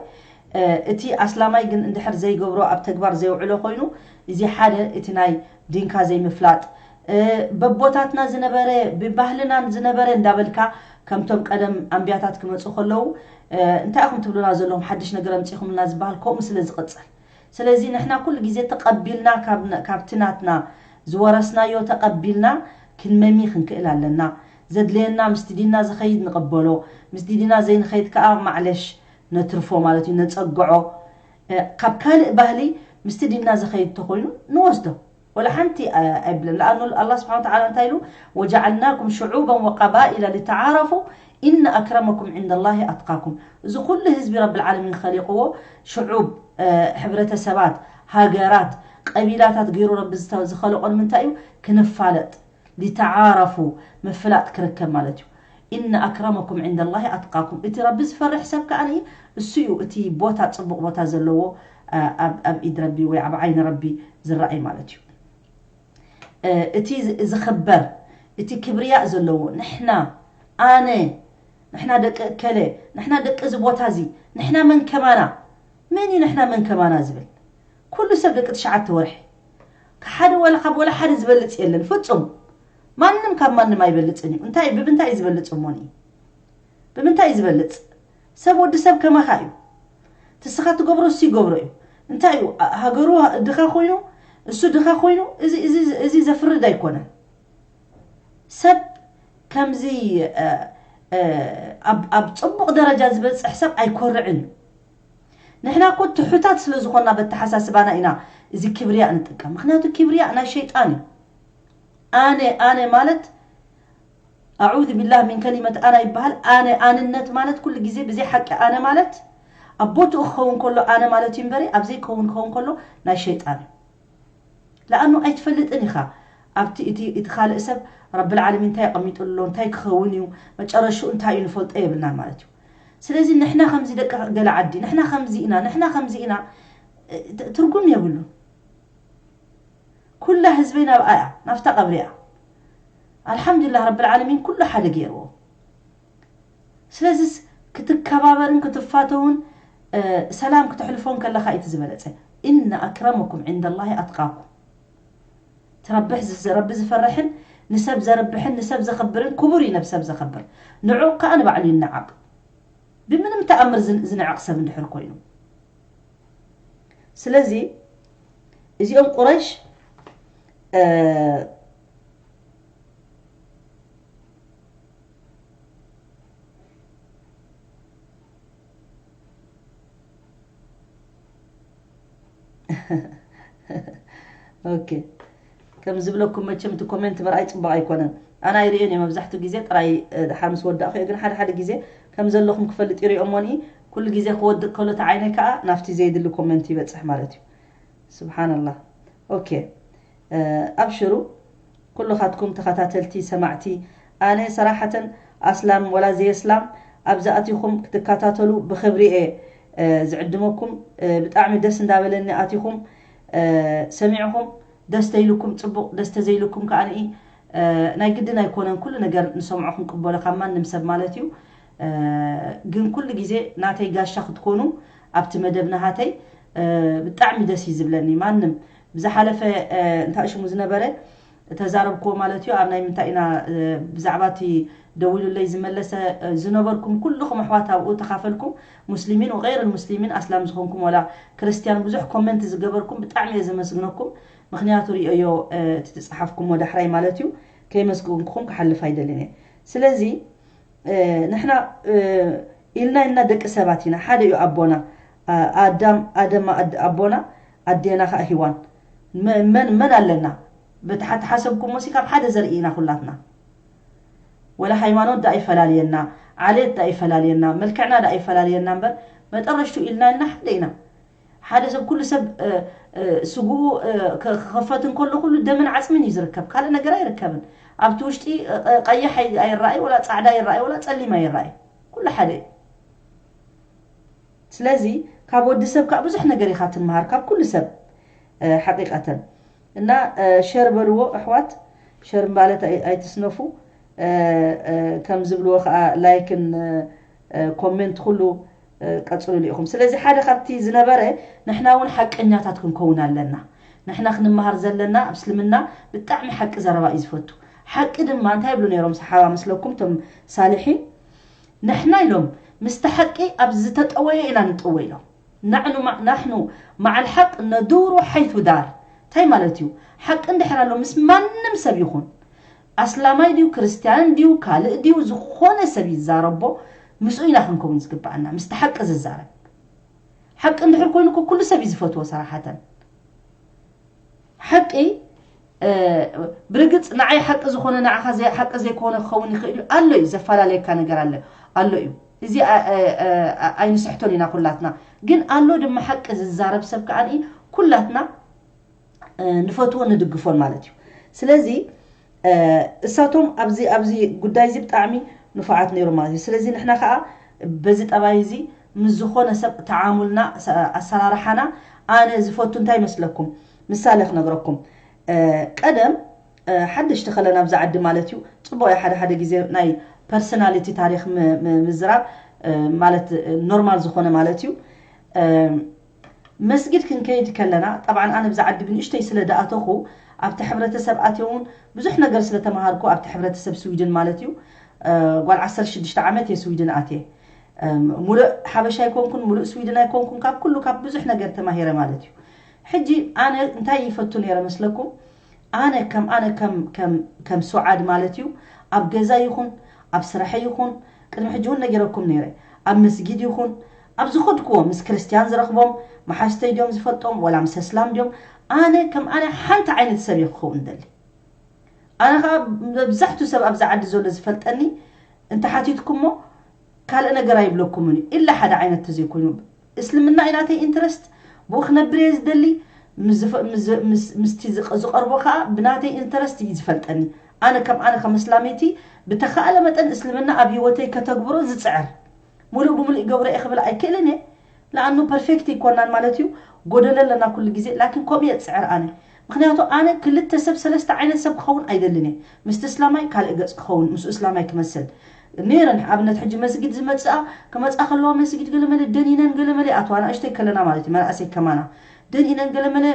እቲ ኣስላማይ ግን እንድሕር ዘይገብሮ ኣብ ተግባር ዘየውዕሎ ኮይኑ እዚ ሓደ እቲ ናይ ዲንካ ዘይምፍላጥ በቦታትና ዝነበረ ብባህልናን ዝነበረ እንዳበልካ ከምቶም ቀደም ኣንብያታት ክመፁ ከለዉ እንታይ ኢኹም ትብሉና ዘለኹም ሓድሽ ነገር ኣምፂኹምልና ዝበሃል ከምኡ ስለ ዝቕፅል ስለዚ ንሕና ኩሉ ግዜ ተቐቢልና ካብቲ ናትና ዝወረስናዮ ተቐቢልና ክንመሚ ክንክእል ኣለና። ዘድልየና ምስቲ ዲንና ዝኸይድ ንቕበሎ፣ ምስቲ ዲንና ዘይንኸይድ ከኣ ማዕለሽ ነትርፎ ማለት እዩ፣ ነጸግዖ። ካብ ካልእ ባህሊ ምስቲ ዲንና ዝኸይድ ተኾይኑ ንወስዶ። ወላ ሓንቲ ኣይብለን። ለኣኑ ኣላህ ስብሓነ ወተዓላ እንታይ ኢሉ? ወጀዓልናኩም ሽዑበን ወቀባኢለ ሊተዓረፉ ኢነ ኣክረመኩም ዒንደላሂ ኣትቃኩም። እዚ ኩሉ ህዝቢ ረብል ዓለሚን ኸሊቕዎ ሽዑብ፣ ሕብረተሰባት፣ ሃገራት፣ ቀቢላታት ገይሩ ረቢ ዝኸለቖ ንምንታይ እዩ? ክንፋለጥ፣ ሊተዓረፉ፣ ምፍላጥ ክርከብ ማለት እዩ። ኢነ ኣክረመኩም ዒንደላሂ ኣትቃኩም። እቲ ረቢ ዝፈርሕ ሰብ ከኣ እሱ እዩ እቲ ቦታ፣ ጽቡቕ ቦታ ዘለዎ ኣብ ኢድ ረቢ ወይ ኣብ ዓይኒ ረቢ ዝረኣይ ማለት እዩ። እቲ ዝኽበር፣ እቲ ክብርያእ ዘለዎ፣ ንሕና፣ ኣነ፣ ንሕና ደቂ እከለ፣ ንሕና ደቂ እዚ ቦታ እዚ፣ ንሕና መን ከማና፣ መን እዩ ንሕና መን ከማና ዝብል? ኩሉ ሰብ ደቂ ትሽዓተ ወርሒ። ሓደ ወላ ካብ ወላ ሓደ ዝበልጽ የለን፣ ፍጹም። ማንም ካብ ማንም ኣይበልጽን እዩ። እንታይ፣ ብምንታይ እዩ ዝበልጽ እሞኒ? ብምንታይ እዩ ዝበልጽ? ሰብ ወዲ ሰብ ከማኻ እዩ። ትስኻ ትገብሮ እሱ ይገብሮ እዩ። እንታይ እዩ? ሃገሩ ድኻ ኮይኑ፣ እሱ ድኻ ኮይኑ፣ እዚ እዚ እዚ ዘፍርድ ኣይኮነን። ሰብ ከምዚ ኣብ ኣብ ጽቡቕ ደረጃ ዝበጽሕ ሰብ ኣይኮርዕን እዩ። ንሕና እኮ ትሑታት ስለ ዝኾንና በተሓሳስባና ኢና እዚ ክብርያ እንጥቀም። ምክንያቱ ክብርያ ናይ ሸይጣን እዩ። ኣነ ኣነ ማለት ኣዑዙ ቢላህ ሚን ከሊመት ኣና ይበሃል። ኣነ ኣንነት ማለት ኩሉ ግዜ ብዘይ ሓቂ ኣነ ማለት ኣብ ቦትኡ ክኸውን ከሎ ኣነ ማለት እዩ እምበሪ ኣብ ዘይከውን ክኸውን ከሎ ናይ ሸይጣን እዩ። ለኣኑ ኣይትፈልጥን ኢኻ ኣብቲ እቲ እቲ ካልእ ሰብ ረብል ዓለሚን እንታይ ኣቐሚጡ ኣሎ እንታይ ክኸውን እዩ መጨረሽኡ እንታይ እዩ ንፈልጦ የብልናን ማለት እዩ። ስለዚ ንሕና ከምዚ ደቂ ገለ ዓዲ ንሕና ከምዚ ኢና ንሕና ከምዚ ኢና ትርጉም የብሉን። ኩላ ህዝበይ ናብኣ እያ ናብታ ቀብሪ እያ። ኣልሓምዱሊላህ ረብል ዓለሚን ኩሉ ሓደ ገይርዎ። ስለዚስ ክትከባበርን ክትፋተውን ሰላም ክተሕልፎን ከለኻ እዩ ዝበለፀ። ኢነ ኣክረመኩም ዕንደላሂ ኣትቃኩም። ትረብሕ ረቢ ዝፈርሕን ንሰብ ዘርብሕን ንሰብ ዘኽብርን ክቡር እዩ። ነብ ሰብ ዘኽብር ንዑቕ ከዓ ንባዕሉ ይነዓቕ። ብምንም ተኣምር ዝንዕቕ ሰብ እንድሕር ኮይኑ ስለዚ እዚኦም ቁረሽ ኦኬ ከም ዝብለኩም መቸም እቲ ኮሜንት ምርኣይ ፅቡቅ ኣይኮነን። ኣነ ኣይርእዮን እየ መብዛሕትኡ ግዜ ጥራይ ድሓር ምስ ወዳእኩ እየ ግን ሓደ ሓደ ግዜ ከም ዘለኹም ክፈልጥ ይርእዮ እሞኒ ኩሉ ግዜ ክወድቅ ከሎ እቲ ዓይነይ ከዓ ናብቲ ዘይድሊ ኮሜንት ይበፅሕ ማለት እዩ። ስብሓንላህ። ኦኬ ኣብሽሩ ኩልኻትኩም ተኸታተልቲ ሰማዕቲ ኣነ ሰራሓተን ኣስላም ወላ ዘየስላም ኣብዚ ኣቲኹም ክትከታተሉ ብኽብሪ እየ ዝዕድመኩም። ብጣዕሚ ደስ እንዳበለኒ ኣቲኹም ሰሚዕኹም ደስ ተይልኩም ፅቡቕ ደስ ተዘይልኩም ከዓ ናይ ግድን ኣይኮነን ኩሉ ነገር ንሰምዖ ክንቅበሎ ካብ ማንም ሰብ ማለት እዩ። ግን ኩሉ ግዜ ናተይ ጋሻ ክትኮኑ ኣብቲ መደብ ናሃተይ ብጣዕሚ ደስ እዩ ዝብለኒ። ማንም ብዝሓለፈ እንታይ ሽሙ ዝነበረ ተዛረብክዎ ማለት እዩ። ኣብ ናይ ምንታይ ኢና ብዛዕባ እቲ ደዊሉለይ ዝመለሰ ዝነበርኩም ኩልኹም ኣሕዋት ኣብኡ ተኻፈልኩም ሙስሊሚን ወገይር ሙስሊሚን ኣስላም ዝኾንኩም ወላ ክርስቲያን ብዙሕ ኮመንት ዝገበርኩም ብጣዕሚ እየ ዘመስግነኩም። ምክንያቱ ሪኦዮ እቲ ዝፀሓፍኩሞ ዳሕራይ ማለት እዩ ከይመስግንኩም ክሓልፍ ኣይደልን እየ። ስለዚ ንሕና ኢልና ኢልና ደቂ ሰባት ኢና ሓደ እዩ ኣቦና ኣዳም ኣደም ኣቦና ኣዴና ከዓ ሂዋን መን መን ኣለና በቲ ሓቲ ሓሰብኩሞ ሲ ካብ ሓደ ዘርኢ ኢና ኩላትና ወላ ሃይማኖት ዳ ይፈላልየና ዓሌት ዳ ይፈላልየና መልክዕና ዳ ይፈላልየና እምበር መጠረሽቱ ኢልና ኢልና ሓደ ኢና ሓደ ሰብ ኩሉ ሰብ ስጉኡ ክኸፈት እንከሎ ኩሉ ደምን ዓፅምን እዩ ዝርከብ ካልእ ነገር ኣይርከብን ኣብቲ ውሽጢ ቀይሕ ኣይረኣይ ወላ ፃዕዳ ይረኣይ ወላ ፀሊም ኣይረኣይ ኩሉ ሓደ እዩ ስለዚ ካብ ወዲ ሰብ ከዓ ብዙሕ ነገር ኢኻ ትመሃር ካብ ኩሉ ሰብ ሓቂቀተን እና ሸር በልዎ ኣሕዋት ሸር ማለት ኣይትስነፉ ከም ዝብልዎ ከዓ ላይክን ኮሜንት ኩሉ ቀፅሉሉ ኢኹም ስለዚ ሓደ ካብቲ ዝነበረ ንሕና እውን ሓቀኛታት ክንከውን ኣለና ንሕና ክንመሃር ዘለና ኣብ እስልምና ብጣዕሚ ሓቂ ዘረባ እዩ ዝፈቱ ሓቂ ድማ እንታይ ይብሉ ነይሮም ሰሓባ መስለኩም ቶም ሳልሒን ንሕና ኢሎም ምስቲ ሓቂ ኣብ ዝተጠወየ ኢና ንጥወ ኢሎም ናሕኑ ናሕኑ ማዓል ሓቅ ነዱሩ ሓይቱ ዳር እንታይ ማለት እዩ ሓቂ እንድሕር ኣሎ ምስ ማንም ሰብ ይኹን ኣስላማይ ድዩ ክርስትያን ድዩ ካልእ ድዩ ዝኾነ ሰብ ይዛረቦ ምስኡ ኢና ክንከውን ዝግበኣና ምስቲ ሓቂ ዝዛረብ ሓቂ እንድሕር ኮይኑ ኩሉ ሰብ እዩ ዝፈትዎ ሰራሓተን ሓቂ ብርግፅ ንዓይ ሓቂ ዝኾነ ንዓኻ ሓቂ ዘይኮነ ክኸውን ይኽእል እዩ ኣሎ እዩ ዘፈላለየካ ነገር ኣለ ኣሎ እዩ እዚ ኣይንስሕቶን ኢና ኩላትና ግን ኣሎ ድማ ሓቂ ዝዛረብ ሰብ ከዓ ኩላትና ንፈትዎ ንድግፎን ማለት እዩ ስለዚ እሳቶም ኣብዚ ኣብዚ ጉዳይ እዚ ብጣዕሚ ንፉዓት ነይሮም ማለት እዩ ስለዚ ንሕና ከዓ በዚ ጠባይ እዚ ምስ ዝኾነ ሰብ ተዓሙልና ኣሰራርሓና ኣነ ዝፈቱ እንታይ ይመስለኩም ምሳሌ ክነግረኩም ቀደም ሓደሽቲ ከለና ኣብዚ ዓዲ ማለት እዩ ፅቡቅ እዩ ሓደ ሓደ ግዜ ናይ ፐርሰናሊቲ ታሪክ ምዝራብ ማለት ኖርማል ዝኾነ ማለት እዩ መስጊድ ክንከይድ ከለና ጠብዓን ኣነ ብዛ ዓዲ ብንእሽተይ ስለ ደኣተኹ ኣብቲ ሕብረተሰብ ኣትየ እውን ብዙሕ ነገር ስለ ተምሃርኩ ኣብቲ ሕብረተሰብ ስዊድን ማለት እዩ ጓል ዓሰርተ ሽዱሽተ ዓመት እየ ስዊድን ኣትየ ሙሉእ ሓበሻ ኣይኮንኩን፣ ሙሉእ ስዊድን ኣይኮንኩን፣ ካብ ኩሉ ካብ ብዙሕ ነገር ተማሂረ ማለት እዩ። ሕጂ ኣነ እንታይ ይፈቱ ነይረ መስለኩም? ኣነ ከም ኣነ ከም ከም ከም ሱዓድ ማለት እዩ፣ ኣብ ገዛ ይኹን ኣብ ስራሕ ይኹን፣ ቅድሚ ሕጂ እውን ነጊረኩም ነይረ፣ ኣብ መስጊድ ይኹን ኣብ ዝኸድኩዎ ምስ ክርስቲያን ዝረኽቦም፣ መሓዝተይ ድዮም ዝፈልጦም ወላ ምስ እስላም ድዮም፣ ኣነ ከም ኣነ ሓንቲ ዓይነት ሰብ እየ ክኸውን ደሊ። ኣነ ከዓ መብዛሕቱ ሰብ ኣብዚ ዓዲ ዘሎ ዝፈልጠኒ፣ እንተሓቲትኩሞ ካልእ ነገር ኣይብለኩምን እዩ፣ ኢላ ሓደ ዓይነት ተዘይኮይኑ። እስልምና እዩ ናተይ ኢንትረስት፣ ብኡ ክነብር እየ ዝደሊ። ምስ ዝፈ- ምስ ዝ- ምስ- ምስቲ ዝቐ- ዝቐርቦ ከዓ ብናተይ ኢንተረስት እዩ ዝፈልጠኒ። ኣነ ከም ኣነ ከም እስላመይቲ ብተኻእለ መጠን እስልምና ኣብ ህይወተይ ከተግብሮ ዝፅዕር፣ ሙሉእ ብሙሉእ ይገብሮ እየ ክብል ኣይክእልን እየ። ለኣኑ ፐርፌክት ይኮናን ማለት እዩ። ጎደሎ ኣለና ኩሉ ግዜ፣ ላኪን ከምኡ እየ ዝፅዕር ኣነ። ምክንያቱ ኣነ ክልተ ሰብ ሰለስተ ዓይነት ሰብ ክኸውን ኣይደልን እየ። ምስቲ እስላማይ ካልእ ገፅ ክኸውን፣ ምስ እስላማይ ክመስል ነይረን። ኣብነት ሕጂ መስጊድ ዝመፅኣ ክመፃ ከለዋ መስጊድ ገለመለ ደኒነን ገለመለ ይኣትዋ፣ ንእሽተይ ከለና ማለት እዩ፣ መናእሰይ ከማና ደኒነን ገለመለ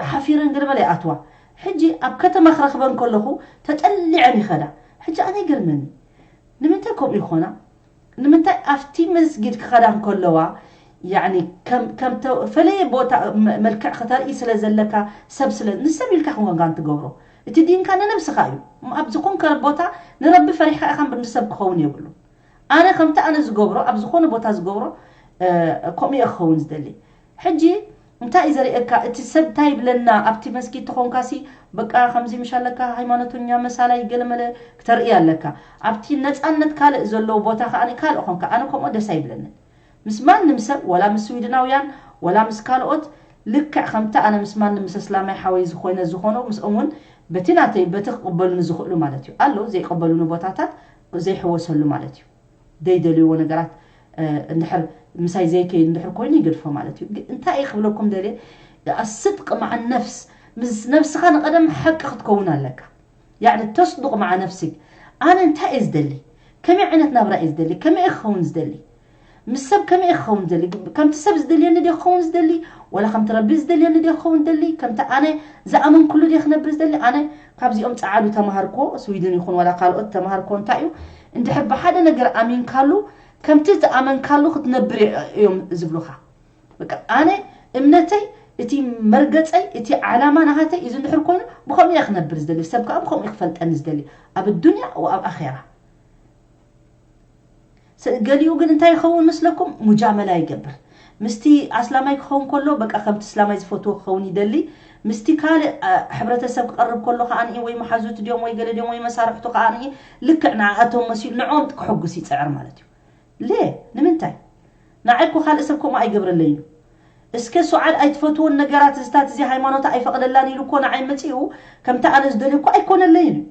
ሓፊረን ገለመለ ይኣትዋ። ሕጂ ኣብ ከተማ ክረኽበን ከለኹ ተጠሊዐን ይኸዳ። ሕጂ ኣነ ይገርመኒ፣ ንምንታይ ከምኡ ይኾና? ንምንታይ ኣብቲ መስጊድ ክኸዳ እንከለዋ፣ ያኒ ከም ከም ተፈለየ ቦታ መ- መልክዕ ክተርኢ ስለ ዘለካ፣ ሰብ ስለ ንሰብ ኢልካ ክንወጋን ትገብሮ? እቲ ዲንካ ንነብስኻ እዩ። ኣብ ዝኾንከ ቦታ ንረቢ ፈሪሕካ ኢኻ እምበር ንሰብ ክኸውን የብሉ። ኣነ ከምቲ ኣነ ዝገብሮ ኣብ ዝኾነ ቦታ ዝገብሮ እ፣ ከምኡ እየ ክኸውን ዝደሊ። ሕጂ እንታይ እዩ ዘርእየካ? እቲ ሰብ እንታይ ይብለና? ኣብቲ መስጊድ ተኾንካሲ በቃ ከምዚ ምሽ ኣለካ፣ ሃይማኖተኛ መሳላይ ገለመለ ክተርኢ ኣለካ። ኣብቲ ነፃነት ካልእ ዘለዎ ቦታ ከኣ ካልእ ኾንካ፣ ኣነ ከምኡ ደስ ኣይብለንን። ምስ ማንም ሰብ፣ ወላ ምስ ስዊድናውያን ወላ ምስ ካልኦት፣ ልክዕ ከምቲ ኣነ ምስ ማንም ምስ እስላማይ ሓወይ ዝኾይነ ዝኾኖ ምስኦም እውን በቲ ናተይ በቲ ክቕበሉኒ ዝኽእሉ ማለት እዩ። ኣሎ ዘይቀበሉኒ ቦታታት ዘይሕወሰሉ ማለት እዩ። ዘይደልይዎ ነገራት እንድሕር ምሳይ ዘይከይድ እንድሕር ኮይኑ ይገድፎ ማለት እዩ። ግን እንታይ እየ ክብለኩም ደልየ፣ ኣስድቅ መዓ ነፍስ፣ ምስ ነብስኻ ንቐደም ሓቂ ክትከውን ኣለካ። ያዕኒ ተስዱቅ መዓ ነፍሲክ። ኣነ እንታይ እየ ዝደሊ? ከመይ ዓይነት ናብራ እየ ዝደሊ? ከመይ እየ ክኸውን ዝደሊ? ምስ ሰብ ከመይ እየ ክኸውን ዝደሊ? ከምቲ ሰብ ዝደልየኒ ድየ ክኸውን ዝደሊ? ወላ ከምቲ ረቢ ዝደልየኒ ድየ ክኸውን ዝደሊ? ከምቲ ኣነ ዝኣመንኩሉ ድየ ክነብር ዝደሊ? ኣነ ካብዚኦም ጸዓዱ ተማሃርኮ፣ ስዊድን ይኹን ዋላ ካልኦት ተማሃርኮ እንታይ እዩ? እንድሕር ብሓደ ነገር ኣሚንካሉ፣ ከምቲ ዝኣመንካሉ ክትነብር እዮም ዝብሉኻ። በቃ ኣነ እምነተይ፣ እቲ መርገጸይ፣ እቲ ዓላማ ናሃተይ እዚ እንድሕር ኮይኑ ብኸምኡ እየ ክነብር ዝደሊ፣ ሰብ ከዓ ብኸምኡ እዩ ክፈልጠኒ ዝደሊ፣ ኣብ ዱንያ ወኣብ ኣኼራ። ገሊኡ ግን እንታይ ይኸውን ምስለኩም? ሙጃመላ ይገብር። ምስቲ ኣስላማይ ክኸውን ከሎ በቃ ከምቲ እስላማይ ዝፈትዎ ክኸውን ይደሊ። ምስቲ ካልእ ሕብረተሰብ ክቐርብ ከሎ ከኣ ወይ መሓዙት ድዮም ወይ ገለ ድዮም ወይ መሳርሕቱ ከኣ ልክዕ ንዓኣቶም መሲሉ ንዕኦም ክሕጉስ ይፅዕር ማለት እዩ። ሌ ንምንታይ? ንዓይ እኮ ካልእ ሰብ ከምኡ ኣይገብረለይን እዩ። እስከ ሱዓድ ኣይትፈትዎን ነገራት እዚታት እዚ ሃይማኖታ ኣይፈቕደላን ኢሉ እኮ ንዓይ መፂኡ ከምቲ ኣነ ዝደልዮ እኮ ኣይኮነለይን እዩ።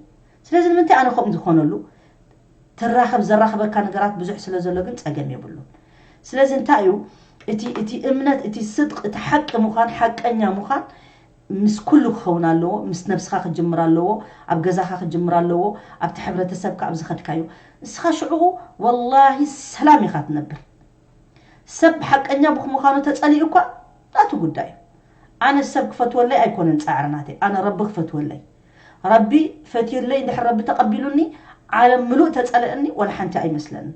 ስለዚ ንምንታይ ኣነ ከምኡ ዝኾነሉ? ትራኸብ ዘራኽበካ ነገራት ብዙሕ ስለ ዘሎ ግን ፀገም የብሉን። ስለዚ እንታይ እዩ እቲ እቲ እምነት እቲ ስድቅ እቲ ሓቂ ምዃን ሓቀኛ ምዃን ምስ ኩሉ ክኸውን ኣለዎ። ምስ ነብስኻ ክጅምር ኣለዎ። ኣብ ገዛኻ ክጅምር ኣለዎ። ኣብቲ ሕብረተሰብካ ኣብ ዝኸድካዮ ንስኻ ሽዕኡ ወላሂ ሰላም ኢኻ ትነብር። ሰብ ሓቀኛ ብክ ምዃኑ ተጸሊኡ እኳ ናቱ ጉዳይ እዩ። ኣነ ሰብ ክፈትወለይ ኣይኮነን ጻዕሪ ናተይ፣ ኣነ ረቢ ክፈትወለይ። ረቢ ፈትዩለይ እንድሕር ረቢ ተቐቢሉኒ ዓለም ምሉእ ተጸለአኒ ወላ ሓንቲ ኣይመስለንን።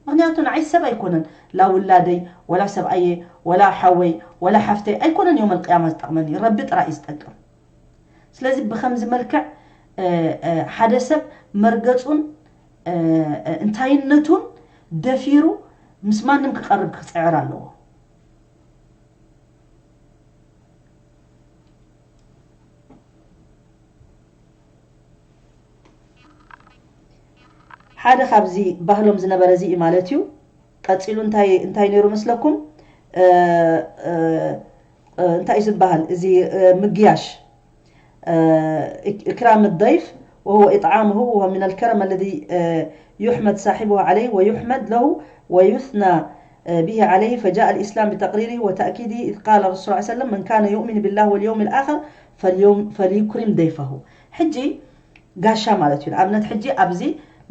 ምኽንያቱ ንዓይ ሰብ ኣይኮነን ላ ውላደይ ወላ ሰብኣየ ወላ ሓወይ ወላ ሓፍተይ ኣይኮነን እዮም ኣልቅያማ ዝጠቕመኒ፣ ረቢ ጥራይ እዩ ዝጠቅም። ስለዚ ብኸምዚ መልክዕ ሓደ ሰብ መርገጹን እንታይነቱን ደፊሩ ምስ ማንም ክቐርብ ክፅዕር ኣለዎ። ሓደ ካብዚ ባህሎም ዝነበረ እዚ እዩ ማለት እዩ። ቀፂሉ እንታይ እንታይ ነይሩ መስለኩም? እንታይ እዩ ዝበሃል እዚ ምግያሽ إكرام الضيف وهو إطعامه، وهو من الكرم الذي يحمد صاحبه عليه ويحمد له ويثنى به عليه، فجاء الإسلام بتقريره وتأكيده، إذ قال الرسول صلى الله عليه وسلم: من كان يؤمن بالله واليوم الآخر فليوم فليكرم ضيفه. ሕጂ ጋሻ ማለት እዩ። ንኣብነት ሕጂ ኣብዚ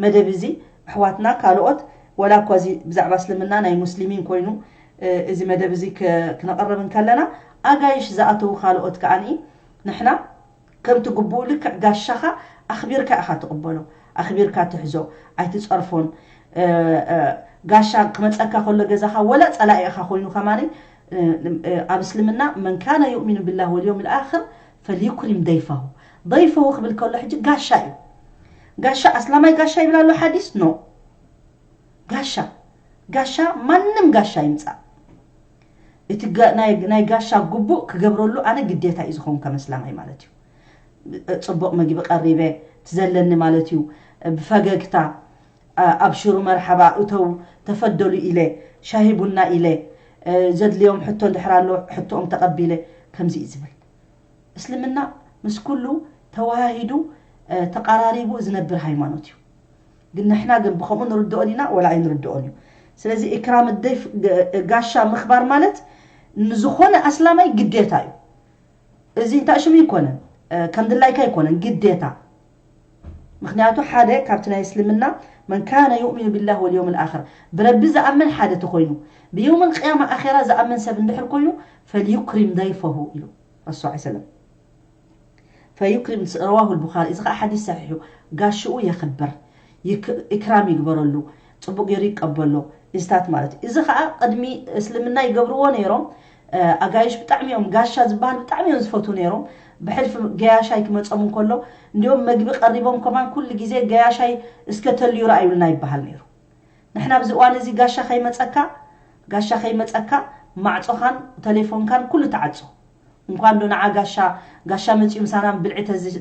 መደብ እዚ ኣሕዋትና ካልኦት ወላ እኳ እዚ ብዛዕባ እስልምና ናይ ሙስሊሚን ኮይኑ እዚ መደብ እዚ ክነቕርብ እንከለና ኣጋይሽ ዝኣተዉ ካልኦት ከኣ ንሕና ከምቲ ግቡኡ ልክዕ ጋሻኻ ኣኽቢርካ ኢኻ ትቕበሎ፣ ኣኽቢርካ ትሕዞ፣ ኣይትጸርፎን። ጋሻ ክመፀካ ከሎ ገዛኻ ወላ ፀላኢኻ ኮይኑ ከማኒ ኣብ እስልምና መን ካነ ዩእሚኑ ብላህ ወልዮም ልኣክር ፈልዩክሪም ደይፈሁ። ደይፈሁ ክብል ከሎ ሕጂ ጋሻ እዩ። ጋሻ ኣስላማይ ጋሻ ይብል ኣሎ ሓዲስ ኖ ጋሻ ጋሻ ማንም ጋሻ ይምፃእ እቲ ናይ ጋሻ ግቡእ ክገብረሉ ኣነ ግዴታ እዩ ዝኸውን ከም ኣስላማይ ማለት እዩ። ፅቡቕ መግቢ ቀሪበ ትዘለኒ ማለት እዩ። ብፈገግታ ኣብሽሩ መርሓባ እተው ተፈደሉ ኢለ ሻሂ ቡና ኢለ ዘድልዮም ሕቶ እንድሕር ኣሎ ሕቶኦም ተቐቢለ ከምዚ እዩ ዝብል። እስልምና ምስ ኩሉ ተወሃሂዱ ተቐራሪቡ ዝነብር ሃይማኖት እዩ። ግን ንሕና ግን ብኸምኡ ንርድኦ ዲና ወላ ኣይንርድኦን እዩ። ስለዚ ኢክራም ደይፍ ጋሻ ምኽባር ማለት ንዝኾነ ኣስላማይ ግዴታ እዩ። እዚ እንታይ ሽሙ ይኮነን ከም ድላይካ ይኮነን ግዴታ። ምክንያቱ ሓደ ካብቲ ናይ እስልምና መን ካነ ዩእሚኑ ቢላህ ወልዮም ልኣክር ብረቢ ዝኣምን ሓደ ተኮይኑ ብየውም ልቅያማ ኣኼራ ዝኣምን ሰብ እንድሕር ኮይኑ ፈልዩክሪም ደይፈሁ ኢሉ ረሱ ሰለም ፈዩክሪም ረዋሁ ልቡኻሪ። እዚ ከዓ ሓዲስ ሰሒሑ ጋሽኡ የኽብር ኢክራም ይግበረሉ ጽቡቅ ገይሩ ይቀበሎ። እዚታት ማለት እዩ። እዚ ከዓ ቅድሚ እስልምና ይገብርዎ ነይሮም። ኣጋይሽ ብጣዕሚ እዮም ጋሻ ዝበሃል ብጣዕሚ እዮም ዝፈትዉ ነይሮም። ብሕልፊ ገያሻይ ክመጾም እንከሎ እንዲኦም መግቢ ቀሪቦም ከማን ኩሉ ግዜ ገያሻይ እስከ ተልዩ ረኣዩልና ይበሃል ነይሩ። ንሕና ኣብዚ እዋን እዚ ጋሻ ከይመጸካ ጋሻ ከይመጸካ ማዕጾኻን ተሌፎንካን ኩሉ ተዓጾ። እንኳን ዶ ንዓ ጋሻ ጋሻ መጺኡ ምሳና ብልዒ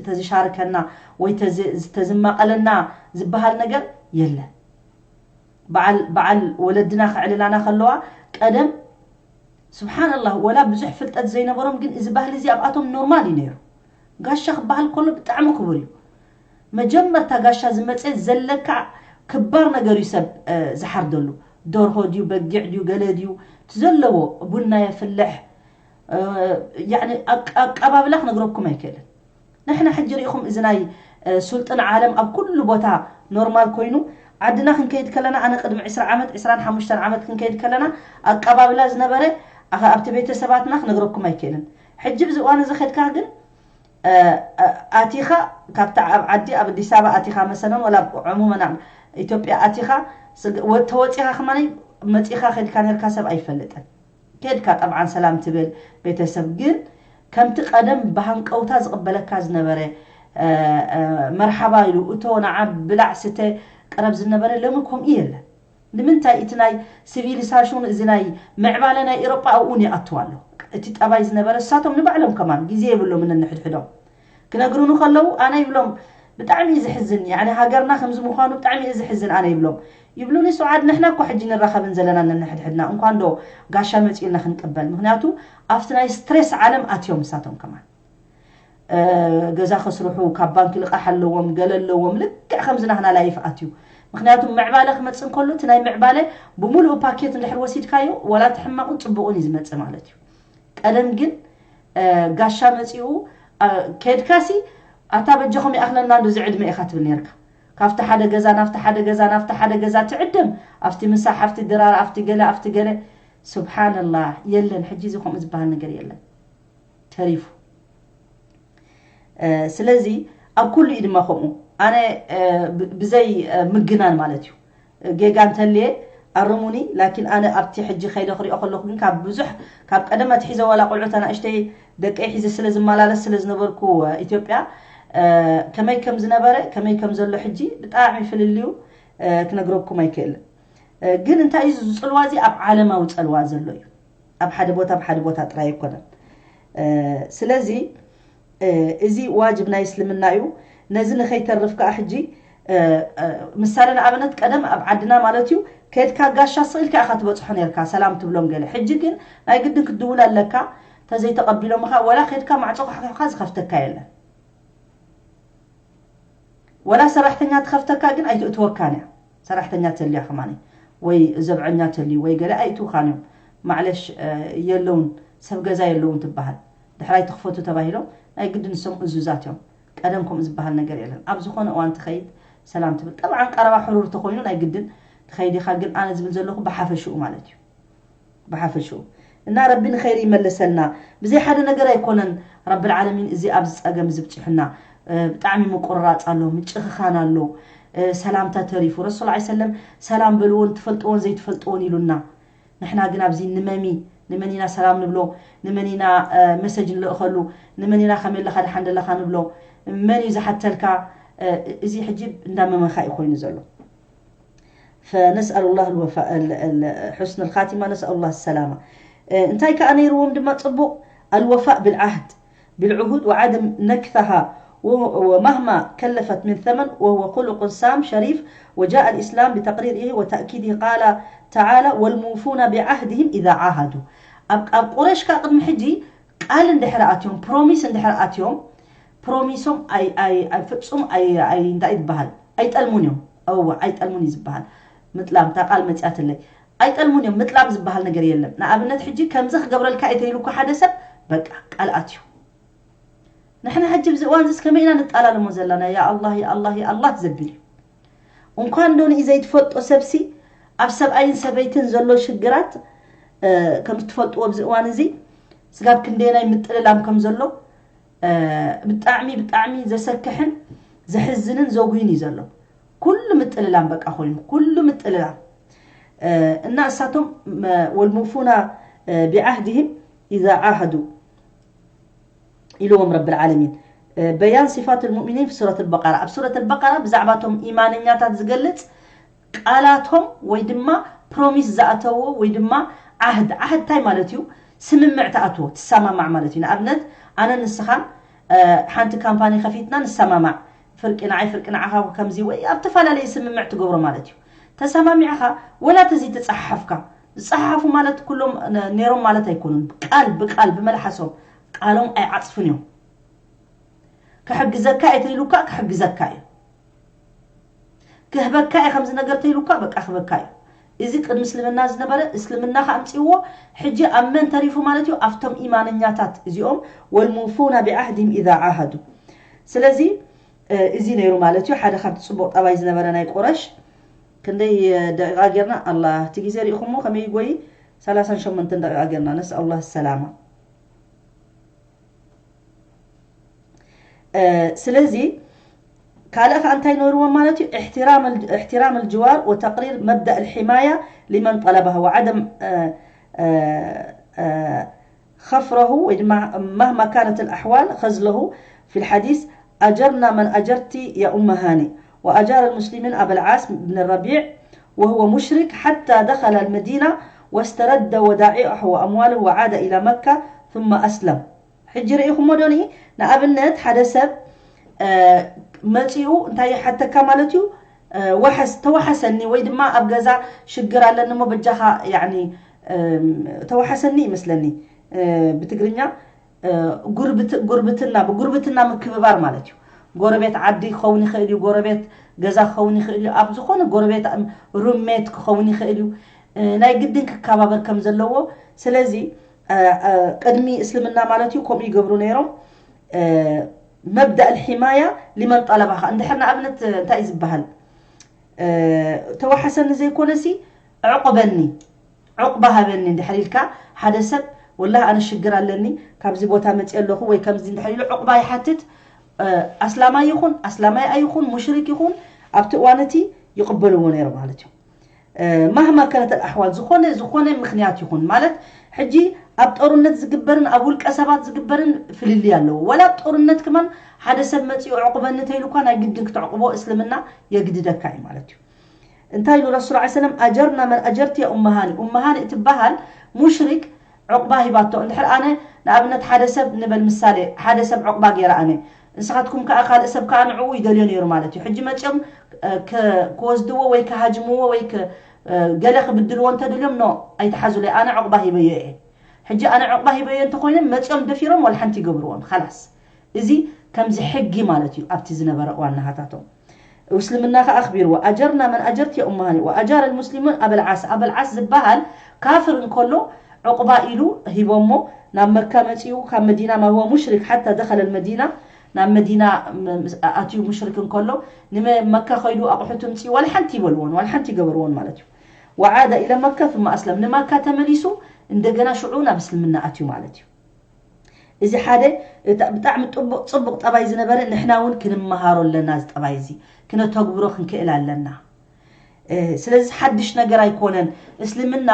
ተዝሻርከና ወይ ተዝማቐለና ዝበሃል ነገር የለን። በዓል ወለድና ከዕልላና ከለዋ ቀደም ስብሓንላህ ወላ ብዙሕ ፍልጠት ዘይነበሮም ግን እዚ ባህሊ እዚ ኣብኣቶም ኖርማል እዩ ነይሩ። ጋሻ ክበሃል ከሎ ብጣዕሚ ክቡር እዩ። መጀመርታ ጋሻ ዝመፀ ዘለካ ክባር ነገር እዩ ሰብ ዝሓርደሉ። ደርሆ ድዩ በጊዕ ድዩ ገለ ድዩ እቲ ዘለዎ ቡና የፍልሕ። ኣቀባብላ ክነግረኩም ኣይክእልን። ንሕና ሕጂ ሪኢኹም እዚ ናይ ሱልጥን ዓለም ኣብ ኩሉ ቦታ ኖርማል ኮይኑ ዓድና ክንከይድ ከለና ኣነ ቅድሚ ዕስራ ዓመት ዕስራን ሓሙሽተን ዓመት ክንከይድ ከለና ኣቀባብላ ዝነበረ ኣብቲ ቤተሰባትና ክነግረኩም ኣይክእልን። ሕጂ ብዚ እዋን እዚ ከድካ ግን ኣቲኻ ካብታ ኣብ ዓዲ ኣብ ኣዲስ ኣበባ ኣቲኻ መሰለን ወላ ዕሙመን ኣብ ኢትዮጵያ ኣቲኻ ተወፂኻ ከማኒ መፂኻ ከድካ ነርካ ሰብ ኣይፈልጥን። ከድካ ጠብዓን ሰላም ትብል ቤተሰብ ግን ከምቲ ቀደም ብሃንቀውታ ዝቕበለካ ዝነበረ መርሓባ ኢሉ እቶ ንዓ ብላዕ ስተ ቅረብ ዝነበረ ሎሚ ከምኡ የለን። ንምንታይ እቲ ናይ ሲቪሊሳሽን እዚ ናይ ምዕባለ ናይ ኤሮጳ ኣብኡ ይኣትው ኣሎ። እቲ ጠባይ ዝነበረ እሳቶም ንባዕሎም ከማን ግዜ የብሎም ነንሕድሕዶም ክነግሩኒ ከለዉ ኣነ ይብሎም ብጣዕሚ እዩ ዝሕዝን ያኒ ሃገርና ከምዚ ምዃኑ ብጣዕሚ እዩ ዝሕዝን ኣነ ይብሎም ይብሉኒ ሱዓድ ንሕና እኮ ሕጂ ንራኸብን ዘለና ነንሕድሕድና እንኳን ዶ ጋሻ መፂኡልና ክንቅበል ምክንያቱ ኣብቲ ናይ ስትሬስ ዓለም ኣትዮም እሳቶም ከማን ገዛ ከስርሑ ካብ ባንክ ልቃሕ ኣለዎም ገለ ኣለዎም ልክዕ ከምዚ ናህና ላይፍ ኣትዩ ምክንያቱ ምዕባለ ክመፅእ እንከሎ እቲ ናይ ምዕባለ ብምሉኡ ፓኬት እንድሕር ወሲድካዮ ወላ እቲ ሕማቁን ፅቡቁን እዩ ዝመፅእ ማለት እዩ ቀደም ግን ጋሻ መፂኡ ከድካሲ ኣታ በጀኹም ይኣኽለና እንዶ ዝዕድመ ኢኻ ትብል ነርካ ካብቲ ሓደ ገዛ ናብቲ ሓደ ገዛ ናብቲ ሓደ ገዛ ትዕደም ኣብቲ ምሳሕ ኣብቲ ድራር ኣብቲ ገለ ኣብቲ ገለ ስብሓንላህ የለን ሕጂ እዚ ከምኡ ዝበሃል ነገር የለን ተሪፉ ስለዚ ኣብ ኩሉ እዩ ድማ ከምኡ ኣነ ብዘይ ምግናን ማለት እዩ ጌጋ እንተልየ ኣርሙኒ ላኪን ኣነ ኣብቲ ሕጂ ከይደ ክሪኦ ከለኩ ግን ካብ ብዙሕ ካብ ቀደም ኣትሒዘ ዋላ ቆልዑት ኣናእሽተይ ደቀይ ሒዘ ስለ ዝመላለስ ስለ ዝነበርኩ ኢትዮጵያ ከመይ ከም ዝነበረ ከመይ ከም ዘሎ ሕጂ ብጣዕሚ ፍልልዩ ክነግረኩም ኣይክእልን ግን እንታይ እዩ ዝፅልዋ እዚ ኣብ ዓለማዊ ፀልዋ ዘሎ እዩ ኣብ ሓደ ቦታ ኣብ ሓደ ቦታ ጥራይ ኣይኮነን ስለዚ እዚ ዋጅብ ናይ እስልምና እዩ ነዚ ንኸይተርፍ ከዓ ሕጂ ምሳሌ ንኣብነት ቀደም ኣብ ዓድና ማለት እዩ ከድካ ጋሻ ስኢልካ ኢኻ ትበፅሖ ነርካ ሰላም ትብሎም ገለ ሕጂ ግን ናይ ግድን ክትድውል ኣለካ ተዘይተቐቢሎምኻ ወላ ከድካ ማዕፆ ካሕኩሕካ ዝኸፍተካ የለን ወላ ሰራሕተኛ ትኸፍተካ ግን ኣይትእትወካን እያ ሰራሕተኛ ተልያ ከማኒ ወይ ዘብዐኛ ተልዩ ወይ ገለ ኣይእትውኻን እዮም ማዕለሽ የለውን ሰብ ገዛ የለውን ትበሃል ድሕራይ ትኽፈቱ ተባሂሎም ናይ ግዲ ንሶም እዙዛት እዮም ቀደም ከምኡ ዝበሃል ነገር የለን ኣብ ዝኾነ እዋን ትኸይድ ሰላም ትብል ጠብዓን ቀረባ ሕሩር ተኾይኑ ናይ ግድን ትኸይድ ኢኻ ግን ኣነ ዝብል ዘለኹ ብሓፈሽኡ ማለት እዩ ብሓፈሽኡ እና ረቢ ንኸይር ይመልሰልና ብዘይ ሓደ ነገር ኣይኮነን ረቢ ዓለሚን እዚ ኣብዚ ፀገም እዚ ብፅሑና ብጣዕሚ ምቁርራፅ ኣሎ ምጭኽኻን ኣሎ ሰላምታ ተሪፉ። ረሱል ላ ሰለም ሰላም በልዎን ትፈልጥዎን ዘይትፈልጥዎን ኢሉና። ንሕና ግን ኣብዚ ንመሚ ንመን ኢና ሰላም ንብሎ? ንመን ኢና መሰጅ ንልእኸሉ? ንመን ኢና ከመይ ኣለኻ ደሓን ደለኻ ንብሎ? መን እዩ ዝሓተልካ? እዚ ሕጂ እንዳመመኻ እዩ ኮይኑ ዘሎ። فنسأل الله الوفاء حسن الخاتمة، نسأل الله السلامة. እንታይ ከኣ ነይርዎም ድማ ጽቡቕ الوفاء بالعهد بالعهود وعدم نكثها ومهما كلفت من ثمن، وهو خلق سام شريف، وجاء الإسلام بتقريره وتأكيده. قال تعالى: والموفون بعهدهم إذا عاهدوا. ኣብ ኣብ ቁረሽ ከኣ ቅድሚ ሕጂ ቃል እንድሕር ኣትዮም ፕሮሚስ እንድሕር ኣትዮም ፕሮሚሶም ኣይ ኣይ ኣይ ፍጹም ኣይ ኣይ እንታይ ይበሃል ኣይጠልሙን እዮም። እወ ኣይጠልሙን እዩ ዝበሃል። ምጥላም እታ ቃል መጽያትለይ ኣይጠልሙን እዮም። ምጥላም ዝበሃል ነገር የለን። ንኣብነት ሕጂ ከምዚ ክገብረልካ እየ ተይሉ እኮ ሓደ ሰብ በቃ ቃል ኣትዩ። ንሕና ሕጂ ብዚ እዋን ዝስ ከመይ ኢና ንጣላለሞ ዘለና? ያ ኣላህ ያ ኣላህ ያ ኣላህ ትዘብል እዩ። እንኳን ዶ ንኢ ዘይትፈልጦ ሰብሲ ኣብ ሰብኣይን ሰበይትን ዘሎ ሽግራት ከም ትፈልጥዎ ኣብዚ እዋን እዚ ስጋብ ክንደየናይ ምጥልላም ከም ዘሎ ብጣዕሚ ብጣዕሚ ዘሰክሕን ዘሕዝንን ዘጉይን እዩ ዘሎ። ኩሉ ምጥልላም በቃ ኮይኑ ኩሉ ምጥልላም እና እሳቶም ወልሙፉና ቢዓህድህም ኢዛ ዓሃዱ ኢልዎም ረብል ዓለሚን። በያን ሲፋት ልሙእሚኒን ሱረት ልበቃራ ኣብ ሱረት ልበቃራ ብዛዕባ ቶም ኢማነኛታት ዝገልጽ ቃላቶም ወይ ድማ ፕሮሚስ ዝኣተዎ ወይ ድማ ዓህድ ዓህድ እንታይ ማለት እዩ? ስምምዕ ትኣትዎ ትሰማማዕ ማለት እዩ። ንኣብነት ኣነ ንስኻን ሓንቲ ካምፓኒ ከፊትና ንሰማማዕ ፍርቂ ንዓይ ፍርቂ ንዓኻ ከምዚ ወይ ኣብ ተፈላለየ ስምምዕ ትገብሮ ማለት እዩ። ተሰማሚዕኻ ወላ ተዚ ተፀሓሓፍካ ዝፀሓሓፉ ማለት ኩሎም ነይሮም ማለት ኣይኮኑን። ቃል ብቃል ብመልሓሶም ቃሎም ኣይዓፅፉን እዮም። ክሕግዘካ እየ ተይሉካ ክሕግዘካ እዩ። ክህበካ እየ ከምዚ ነገር ተይሉካ በቃ ክህበካ እዩ። እዚ ቅድሚ እስልምና ዝነበረ እስልምና ከኣምፅእዎ ሕጂ ኣብ መን ተሪፉ ማለት እዩ? ኣብቶም ኢማነኛታት እዚኦም ወልሙፉና ቢዓህድም ኢዛ ዓሃዱ። ስለዚ እዚ ነይሩ ማለት እዩ ሓደ ካብቲ ፅቡቕ ጠባይ ዝነበረ ናይ ቁረሽ። ክንደይ ደቂቃ ጌርና ኣላ እቲ ግዜ ሪኢኹሞ ከመይ ይጎይ ሰላሳን ሸሞንተን ደቂቃ ጌርና ነስ ኣላ ሰላማ ስለዚ ካልእ ከኣ እንታይ ነርዎም ማለት እዩ احترام الجوار وتقرير مبدأ الحماية لمن طلبها وعدم خفره ومهما كانت الأحوال خذله في الحديث أجرنا من أجرت يا أم هاني وأجار المسلمين أبا العاص بن الربيع وهو مشرك حتى دخل المدينة واسترد ودائعه وأمواله وعاد إلى مكة ثم أسلم. ሕጂ ርኢኹሞ ዶኒ ንኣብነት ሓደ ሰብ መፂኡ እንታይ ይሓተካ ማለት እዩ? ዋሓስ ተዋሓሰኒ ወይ ድማ ኣብ ገዛ ሽግር ኣለኒ ሞ በጃኻ ያኒ ተዋሓሰኒ ይመስለኒ ብትግርኛ ጉርብትና ብጉርብትና ምክብባር ማለት እዩ። ጎረቤት ዓዲ ክኸውን ይኽእል እዩ፣ ጎረቤት ገዛ ክኸውን ይኽእል እዩ፣ ኣብ ዝኾነ ጎረቤት ሩሜት ክኸውን ይኽእል እዩ። ናይ ግድን ክከባበር ከም ዘለዎ ስለዚ ቅድሚ እስልምና ማለት እዩ ከምኡ ይገብሩ ነይሮም። መብዳእ ልሒማያ ሊመን ጠለባኻ እንድሕር ንኣብነት እንታይ እዩ ዝበሃል? ተዋሓሰኒ ዘይኮነሲ ዕቑበኒ ዕቑባ ሃበኒ እንድሕር ኢልካ ሓደ ሰብ ወላሂ ኣነ ሽግር ኣለኒ ካብዚ ቦታ መፅእ ኣለኹ ወይ ከምዚ እንድሕር ኢሉ ዕቑባ ይሓትት። ኣስላማይ ይኹን ኣስላማይ ኣይኹን ሙሽሪክ ይኹን ኣብቲ እዋን እቲ ይቕበልዎ ነይሩ ማለት እዩ። ማህማ ከነት ኣልኣሕዋል ዝኾነ ዝኾነ ምኽንያት ይኹን ማለት ሕጂ ኣብ ጦርነት ዝግበርን ኣብ ውልቀ ሰባት ዝግበርን ፍልልይ ኣለዎ። ወላ ኣብ ጦርነት ክማን ሓደ ሰብ መፂኡ ዕቑበኒ ተይሉኳ ናይ ግድን ክተዕቑቦ እስልምና የግድደካ እዩ ማለት እዩ። እንታይ ኢሉ ረሱል ዓ ሰለም ኣጀርና መን ኣጀርቲ ያ ኡመሃኒ ኡመሃኒ እትበሃል ሙሽሪክ ዕቑባ ሂባቶ። እንድሕር ኣነ ንኣብነት ሓደ ሰብ ንበል ምሳሌ ሓደ ሰብ ዕቑባ ገይረ ኣነ ንስኻትኩም ከዓ ካልእ ሰብ ከዓ ንዕኡ ይደልዮ ነይሩ ማለት እዩ። ሕጂ መፂኦም ክወስድዎ ወይ ክሃጅምዎ ወይ ገለ ክብድልዎ እንተደልዮም ኖ ኣይትሓዙለይ ኣነ ዕቑባ ሂበዮ እየ። ሕጂ ኣነ ዕቑባ ሂበዮ እንተኮይኖም መፂኦም ደፊሮም ዋላ ሓንቲ ይገብርዎም ላስ። እዚ ከምዚ ሕጊ ማለት እዩ ኣብቲ ዝነበረ እዋን ናሃታቶም። እስልምና ከኣ ኣኽቢርዎ ኣጀርና መን ኣጀርት ያ ኡመሃኒ ወኣጃር ልሙስሊሙን ኣበልዓስ ኣበልዓስ ዝበሃል ካፍር እንከሎ ዕቑባ ኢሉ ሂቦሞ ናብ መካ መፂኡ ካብ መዲና ማህወ ሙሽሪክ ሓታ ደኸለ ልመዲና ናብ መዲና ኣትዩ ሙሽሪክ እንከሎ ንመካ ከይዱ ኣቑሑት ምፅኡ ዋላ ሓንቲ ይበልዎን ዋላ ሓንቲ ይገበርዎን ማለት እዩ። ወዓደ ኢለ መካ ثم ኣስለም ንመካ ተመሊሱ እንደገና ሽዑ ናብ እስልምና ኣትዩ ማለት እዩ። እዚ ሓደ እታ ብጣዕሚ ጥቡቕ፣ ጽቡቕ ጠባይ ዝነበረ፣ ንሕና እውን ክንመሃሮ ኣለና። እዚ ጠባይ እዚ ክነተግብሮ ክንክእል ኣለና። እ፣ ስለዚ ሓድሽ ነገር ኣይኮነን። እስልምና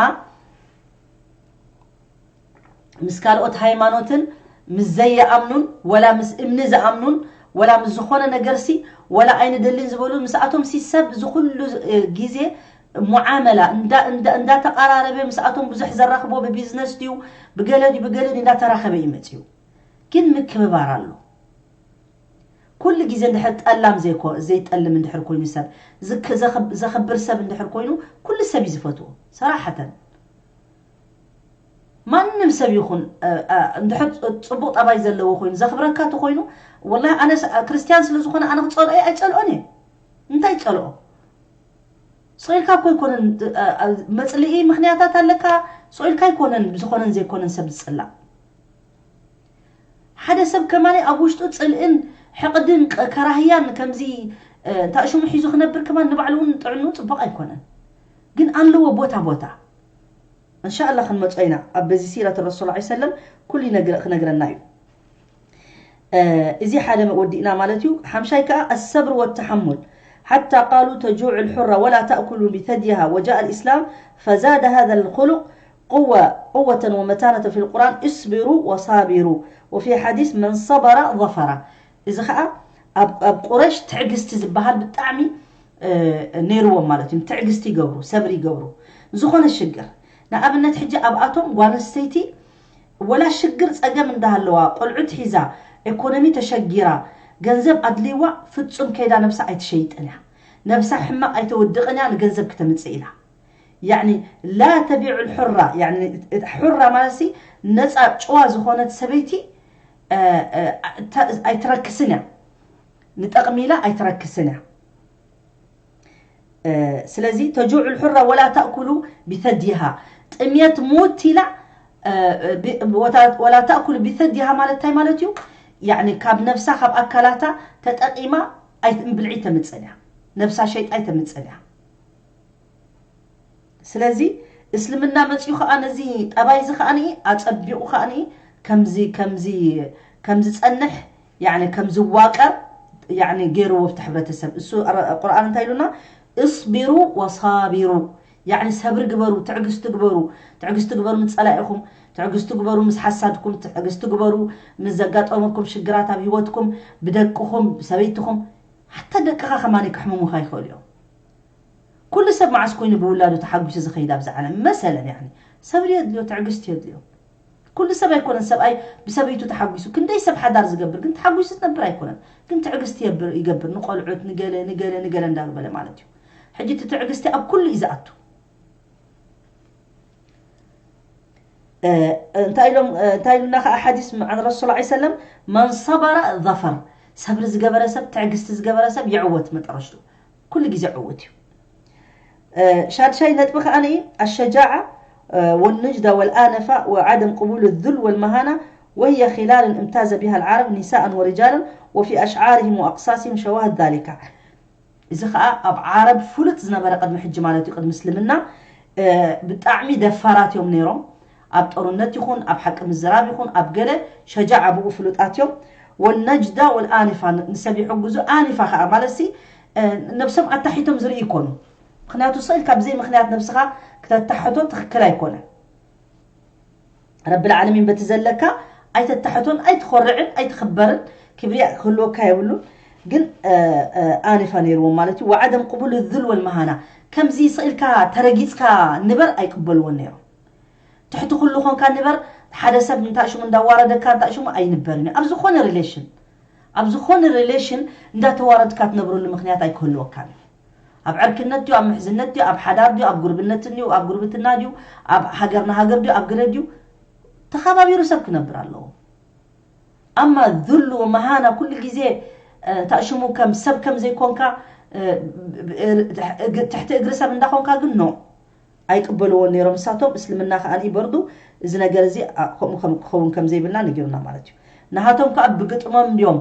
ምስ ካልኦት ሃይማኖትን ምስ ዘይኣምኑን፣ ወላ ምስ እምኒ ዝኣምኑን፣ ወላ ምስ ዝኾነ ነገርሲ፣ ወላ ኣይንደልን ዝበሉ፣ ምስኣቶም ሲ ሰብ ዝኹሉ፣ እ፣ ግዜ ሙዓመላ እንዳ-፣ እንዳ-፣ እንዳተቐራረበ፣ ምስኣቶም ብዙሕ ዘራኽቦ ብቢዝነስ ድዩ፣ ብገለ ድዩ፣ ብገለ ድዩ እንዳተራኸበ እዩ መጺኡ። ግን ምክብባር ኣሎ። ኩሉ ግዜ እንድሕር ጠላም ዘይኮ-፣ ዘይጠልም እንድሕር ኮይኑ ሰብ፣ ዝክ-፣ ዘኽብ-፣ ዘኽብር ሰብ እንድሕር ኮይኑ፣ ኩሉ ሰብ እዩ ዝፈትዎ። ሰራሓተን። ማንም ሰብ ይኹን፣ እ፣ እ፣ እንድሕር ጽ-፣ ጽቡቕ ጠባይ ዘለዎ ኮይኑ፣ ዘኽብረካ ተኾይኑ፣ ወላሂ ኣነ ስ-፣ ክርስትያን ስለ ዝኾነ ኣነ ክጸልኦ እየ፣ ኣይጸልኦን እየ። እንታይ ይጸልኦ? ስቕ ኢልካ እኮ ኣይኮነን፣ እ፣ እ፣ መጽልኢ ምኽንያታት ኣለካ። ስቕ ኢልካ ኣይኮነን ብዝኾነን ዘይኮነን ሰብ ዝጽላእ። ሓደ ሰብ ከማን ኣብ ውሽጡ ጽልእን ሕቕድን ቅ-፣ ከራህያን ከምዚ፣ እ፣ እንታይ ሽሙ ሒዙ ክነብር ከማን ንባዕሉ እውን ጥዕንኡ ጽቡቕ ኣይኮነን። ግን ኣለዎ ቦታ ቦታ። እንሻኣላ ክንመጾ ኢና። ኣብ በዚ ሲረት ረሱል ዐለይሂ ሰለም ኩሉ ይነግረ-፣ ክነግረና እዩ። እ፣ እዚ ሓደ ወዲእና ማለት እዩ። ሓምሻይ ከኣ الصبر والتحمل حتى قالوا تجوع الحرة ولا تأكل بثديها وجاء الإسلام فزاد هذا الخلق قوة، قوة ومتانة في القرآن، اصبروا وصابروا، وفي حديث من صبر ظفر. እዚ ኸኣ ኣብ፣ ኣብ ቁረሽ ትዕግስቲ ዝበሃል ብጣዕሚ፣ እ፣ ነይርዎም ማለት እዩ። ትዕግስቲ ይገብሩ፣ ሰብሪ ይገብሩ። ዝኾነ ሽግር፣ ንኣብነት ሕጂ ኣብኣቶም ጓል ኣንስተይቲ ወላ ሽግር ጸገም እንዳሃለዋ፣ ቆልዑት ሒዛ፣ ኢኮኖሚ ተሸጊራ፣ ገንዘብ ኣድልይዋ፣ ፍጹም ከይዳ ነብሳ ኣይትሸይጥን እያ። ነብሳ ሕማቕ ኣይተውድቕን እያ፣ ንገንዘብ ክተምጽእ ኢላ። ያዕኒ ላ ተቢዑ ልሑራ፣ ያዕኒ እታ ሑራ ማለት ሲ ነጻ ጭዋ ዝኾነት ሰበይቲ፣ እ፣ እ፣ ተ-፣ ኣይትረክስን እያ። ንጠቕሚ ኢላ ኣይትረክስን እያ። እ፣ ስለዚ ተጁዑ ልሑራ ወላ ተእኩሉ ቢተድይሃ፣ ጥምየት ሙት ኢላ፣ እ፣ ቢ-፣ ወታ-፣ ወላ ተእኩሉ ቢተድይሃ ማለት እንታይ ማለት እዩ? ያዕኒ ካብ ነብሳ ካብ ኣካላታ ተጠቂማ ኣይት-፣ ብልዒ ተምጽን እያ። ነብሳ ሸይጣይ ተምጽን እያ። ስለዚ እስልምና መጺኡ ኸኣ ነዚ ጠባይ እዚ ኸኣ ኣጸቢቑ ኸኣ ከምዚ፣ ከምዚ፣ ከምዚ ጸንሕ፣ ያዕኒ ከምዚ ዋቀር፣ ያዕኒ ገይርዎ ኣብቲ ሕብረተሰብ። እሱ ኣረ-፣ ቁርኣን እንታይ ኢሉና? "እስቢሩ ወሳቢሩ"፣ ያዕኒ ሰብሪ ግበሩ፣ ትዕግስቲ ግበሩ፣ ትዕግስቲ ግበሩ ምስ ጸላኢኹም፣ ትዕግስቲ ግበሩ ምስ ሓሳድኩም፣ ትዕግስቲ ግበሩ ምስ ዘጋጠመኩም ሽግራት ኣብ ህይወትኩም፣ ብደቅኹም፣ ብሰበይትኹም። ሓታ ደቅኻ ከማን ከሕምሙኻ ይኽእሉ እዮም። ኩሉ ሰብ መዓስ ኮይኑ ብውላዱ ተሓጒሱ ዝኸይድ ኣብዚ ዓለም? መሰለን፣ ያዕኒ፣ ሰብሪ የድልዮ፣ ትዕግስቲ የድልዮ። ኩሉ ሰብ ኣይኮነን ሰብኣይ ብሰበይቱ ተሓጒሱ። ክንደይ ሰብ ሓዳር ዝገብር ግን ተሓጒሱ ዝነብር ኣይኮነን። ግን ትዕግስቲ የብር-፣ ይገብር ንቆልዑት፣ ንገለ፣ ንገለ፣ ንገለ እንዳበለ ማለት እዩ። ሕጂ እቲ ትዕግስቲ ኣብ ኩሉ እዩ ዝኣቱ። እ፣ እንታይ ኢሎም፣ እ፣ እንታይ ኢሉና ከኣ ሓዲስ ም-፣ عن رسول الله صلى الله عليه وسلم، "من صبر ظفر"፣ ሰብሪ ዝገበረ ሰብ፣ ትዕግስቲ ዝገበረ ሰብ ይዕወት መጠረሽቱ። ኩሉ ግዜ ዕውት እዩ። እ፣ ሻድሻይ ነጥቢ ከኣ الشجاعة، እ፣ والنجدة والآنفة وعدم قبول الذل والمهانة وهي خلال امتاز بها العرب نساء ورجالا وفي أشعارهم وأقصاصهم شواهد ذلك. እዚ ኸኣ ኣብ ዓረብ ፍሉጥ ዝነበረ ቅድሚ ሕጂ ማለት እዩ፣ ቅድሚ እስልምና፣ እ፣ ብጣዕሚ ደፋራት እዮም ነይሮም። ኣብ ጦርነት ይኹን፣ ኣብ ሓቂ ምዝራብ ይኹን፣ ኣብ ገለ ሸጃዓ ብኡ ፍሉጣት እዮም። ወነጅዳ ወልኣኒፋ፣ ን-፣ ንሰብ ይሕግዙ። ኣኒፋ ኸኣ ማለት ሲ፣ እ፣ ነብሶም ኣታሒቶም ዝርኢ ይኮኑ። ምኽንያቱ ስቕ ኢልካ ብዘይ ምኽንያት ነብስኻ ክተታሕቶ ትኽክል ኣይኮነን። ረብል ዓለሚን በቲ ዘለካ ኣይተታሕቶን፣ ኣይትኾርዕን፣ ኣይትኽበርን፣ ክብሪያ ክህልወካ የብሉን። ግን፣ እ፣ እ፣ ኣኒፋ ነይርዎም ማለት እዩ። ወዓደም ቅቡል ዙል ወልመሃና፣ ከምዚ ስቕ ኢልካ ተረጊጽካ ንበር ኣይቅበልዎን ነይሮም። ትሕቲ ኩሉ ኾንካ ንበር፣ ሓደ ሰብ እንታይ ሽሙ እንዳዋረደካ እንታይ ሽሙ ኣይንበርን እዩ። ኣብ ዝኾነ ሪሌሽን፣ ኣብ ዝኾነ ሪሌሽን እንዳተዋረድካ ትነብረሉ ምኽንያት ኣይክህልወካን እዩ። ኣብ ዕርክነት ድዩ፣ ኣብ ምሕዝነት ድዩ፣ ኣብ ሓዳር ድዩ፣ ኣብ ጉርብነትን ድዩ፣ ኣብ ጉርብትና ድዩ፣ ኣብ ሃገር ንሃገር ድዩ፣ ኣብ ገለ ድዩ፣ ተኸባቢሩ ሰብ ክነብር ኣለዎ። ኣማ ዙሉ መሃና ኩሉ ግዜ፣ እ፣ እንታይ ሽሙ ከም ሰብ ከም ዘይኮንካ፣ እ፣ ብ-፣ ብ-፣ እ፣ ትሕ-፣ እግ-፣ ትሕቲ እግሪ ሰብ እንዳኾንካ ግን ኖ፣ ኣይቅበልዎን ነይሮም። ንሳቶም እስልምና ከኣ በርዱ እዚ ነገር እዚ፣ ኣ፣ ከምኡ ከም ክኸውን ከም ዘይብልና ነጊሩና ማለት እዩ። ንሃቶም ከኣ ብግጥሞም እንድዮም፣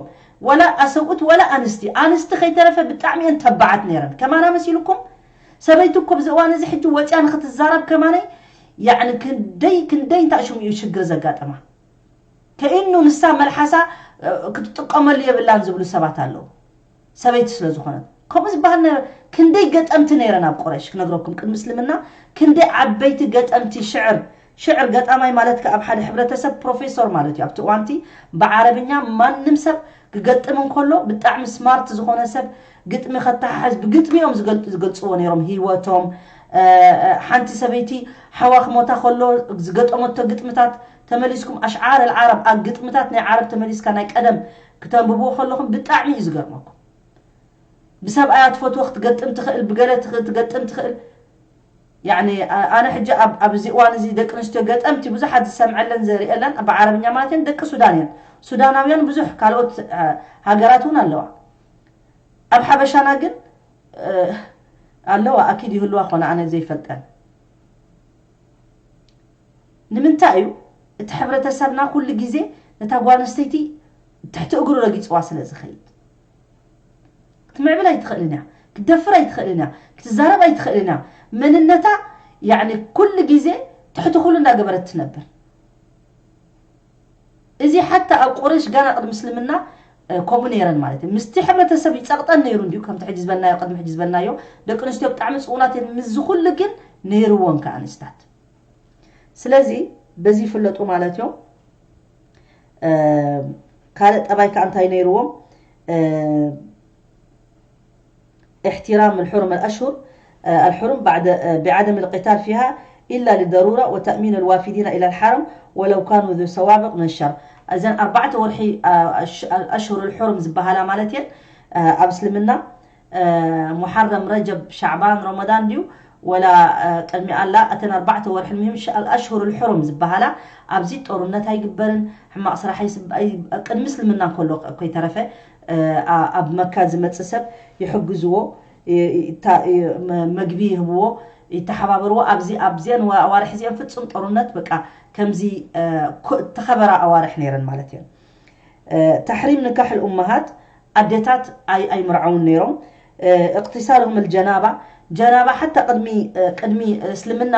ወላ ኣሰብኡት ወላ ኣንስቲ፣ ኣንስቲ ከይተረፈ ብጣዕሚ እየን ተባዓት ነይረን። ከማና መሲልኩም? ሰበይቲ እኮ ብዚ እዋን እዚ ሕጂ ወፅያ ንክትዛረብ ከማነይ፣ ያዕኒ ክንደይ፣ ክንደይ እንታይ ሽሙ እዩ ሽግር ዘጋጠማ። ከኢኑ ንሳ መልሓሳ ክትጥቀመሉ የብላን ዝብሉ ሰባት ኣለዉ። ሰበይቲ ስለ ዝኾነት ከምኡ ዝበሃል ነበረ። ክንደይ ገጠምቲ ነይረን ኣብ ቁረሽ ክነግረኩም፣ ቅድሚ እስልምና ክንደይ ዓበይቲ ገጠምቲ ሽዕር፣ ሽዕር ገጣማይ ማለት ከ ኣብ ሓደ ሕብረተሰብ ፕሮፌሶር ማለት እዩ። ኣብቲ እዋንቲ ብዓረብኛ ማንም ሰብ ክገጥም እንከሎ ብጣዕሚ ስማርት ዝኾነ ሰብ ግጥሚ ከተሓሕዝ ብግጥሚ እዮም ዝገልጽዎ ነይሮም ህይወቶም። ሓንቲ ሰበይቲ ሓዋ ክሞታ ከሎ ዝገጠመቶ ግጥምታት ተመሊስኩም ኣሽዓር ኣልዓረብ ኣብ ግጥምታት ናይ ዓረብ ተመሊስካ ናይ ቀደም ክተንብብዎ ከለኹም ብጣዕሚ እዩ ዝገርመኩም። ብሰብኣያ ትፈትዎ ክትገጥም ትኽእል፣ ብገለ ትገጥም ትኽእል። ያኒ ኣነ ሕጂ ኣብዚ እዋን እዚ ደቂ ኣንስትዮ ገጠምቲ ብዙሓት ዝሰምዐለን ዘርእየለን ብዓረብኛ ማለት እየን ደቂ ሱዳን እየን። ሱዳናውያን ብዙሕ ካልኦት ሃገራት እውን ኣለዋ። ኣብ ሓበሻና ግን ኣለዋ፣ ኣኪድ ይህልዋ ኮነ ኣነ ዘይፈልጠን። ንምንታይ እዩ እቲ ሕብረተሰብና ኩሉ ግዜ ነታ ጓል ኣንስተይቲ ትሕቲ እግሩ ረጊፅዋ ስለ ዝኸይድ? ክትምዕብል ኣይትኽእልን እያ፣ ክትደፍር ኣይትኽእልን እያ፣ ክትዛረብ ኣይትኽእልን እያ። መንነታ ያኒ ኩሉ ግዜ ትሕቲ ኩሉ እንዳገበረት ትነብር። እዚ ሓታ ኣብ ቁረሽ ጋና ቅድሚ እስልምና ከምኡ ነይረን ማለት እዩ። ምስቲ ሕብረተሰብ ይፀቕጠን ነይሩ እንዲዩ፣ ከምቲ ሕጂ ዝበልናዮ፣ ቅድሚ ሕጂ ዝበልናዮ ደቂ ኣንስትዮ ብጣዕሚ ፅውናት እየን። ምስዚ ኩሉ ግን ነይርዎን ከዓ ኣንስታት። ስለዚ በዚ ይፍለጡ ማለት እዮም። ካልእ ጠባይ ከዓ እንታይ ነይርዎም? احترام الحرم الأشهر الحرم بعد بعدم القتال فيها إلا للضرورة وتأمين الوافدين إلى الحرم ولو كانوا ذو سوابق من الشر. እዘን ኣርባዕተ ወርሒ ኣሽሁር ልሑሩም ዝበሃላ ማለት እየን ኣብ እስልምና ሙሓረም፣ ረጀብ፣ ሻዕባን፣ ረመዳን ድዩ ወላ ቅድሚ ኣላ እተን ኣርባዕተ ወርሒ፣ المهم ኣሽሁር ልሑሩም ዝበሃላ ኣብዚ ጦርነት ኣይግበርን፣ ሕማቕ ስራሕ ቅድሚ እስልምና እንከሎ ከይተረፈ ኣብ መካ ዝመፅእ ሰብ ይሕግዝዎ፣ መግቢ ይህብዎ፣ ይተሓባበርዎ። ኣብዚ ኣብዚአን ኣዋርሕ እዚአን ፍፁም ጦርነት በቃ ከምዚ እተኸበራ ኣዋርሕ ነይረን ማለት እየን። ተሕሪም ንካሕ ልኡመሃት ኣዴታት ኣይምርዓውን ነይሮም። እቅትሳልሁም ልጀናባ፣ ጀናባ ሓታ ቅድሚ ቅድሚ እስልምና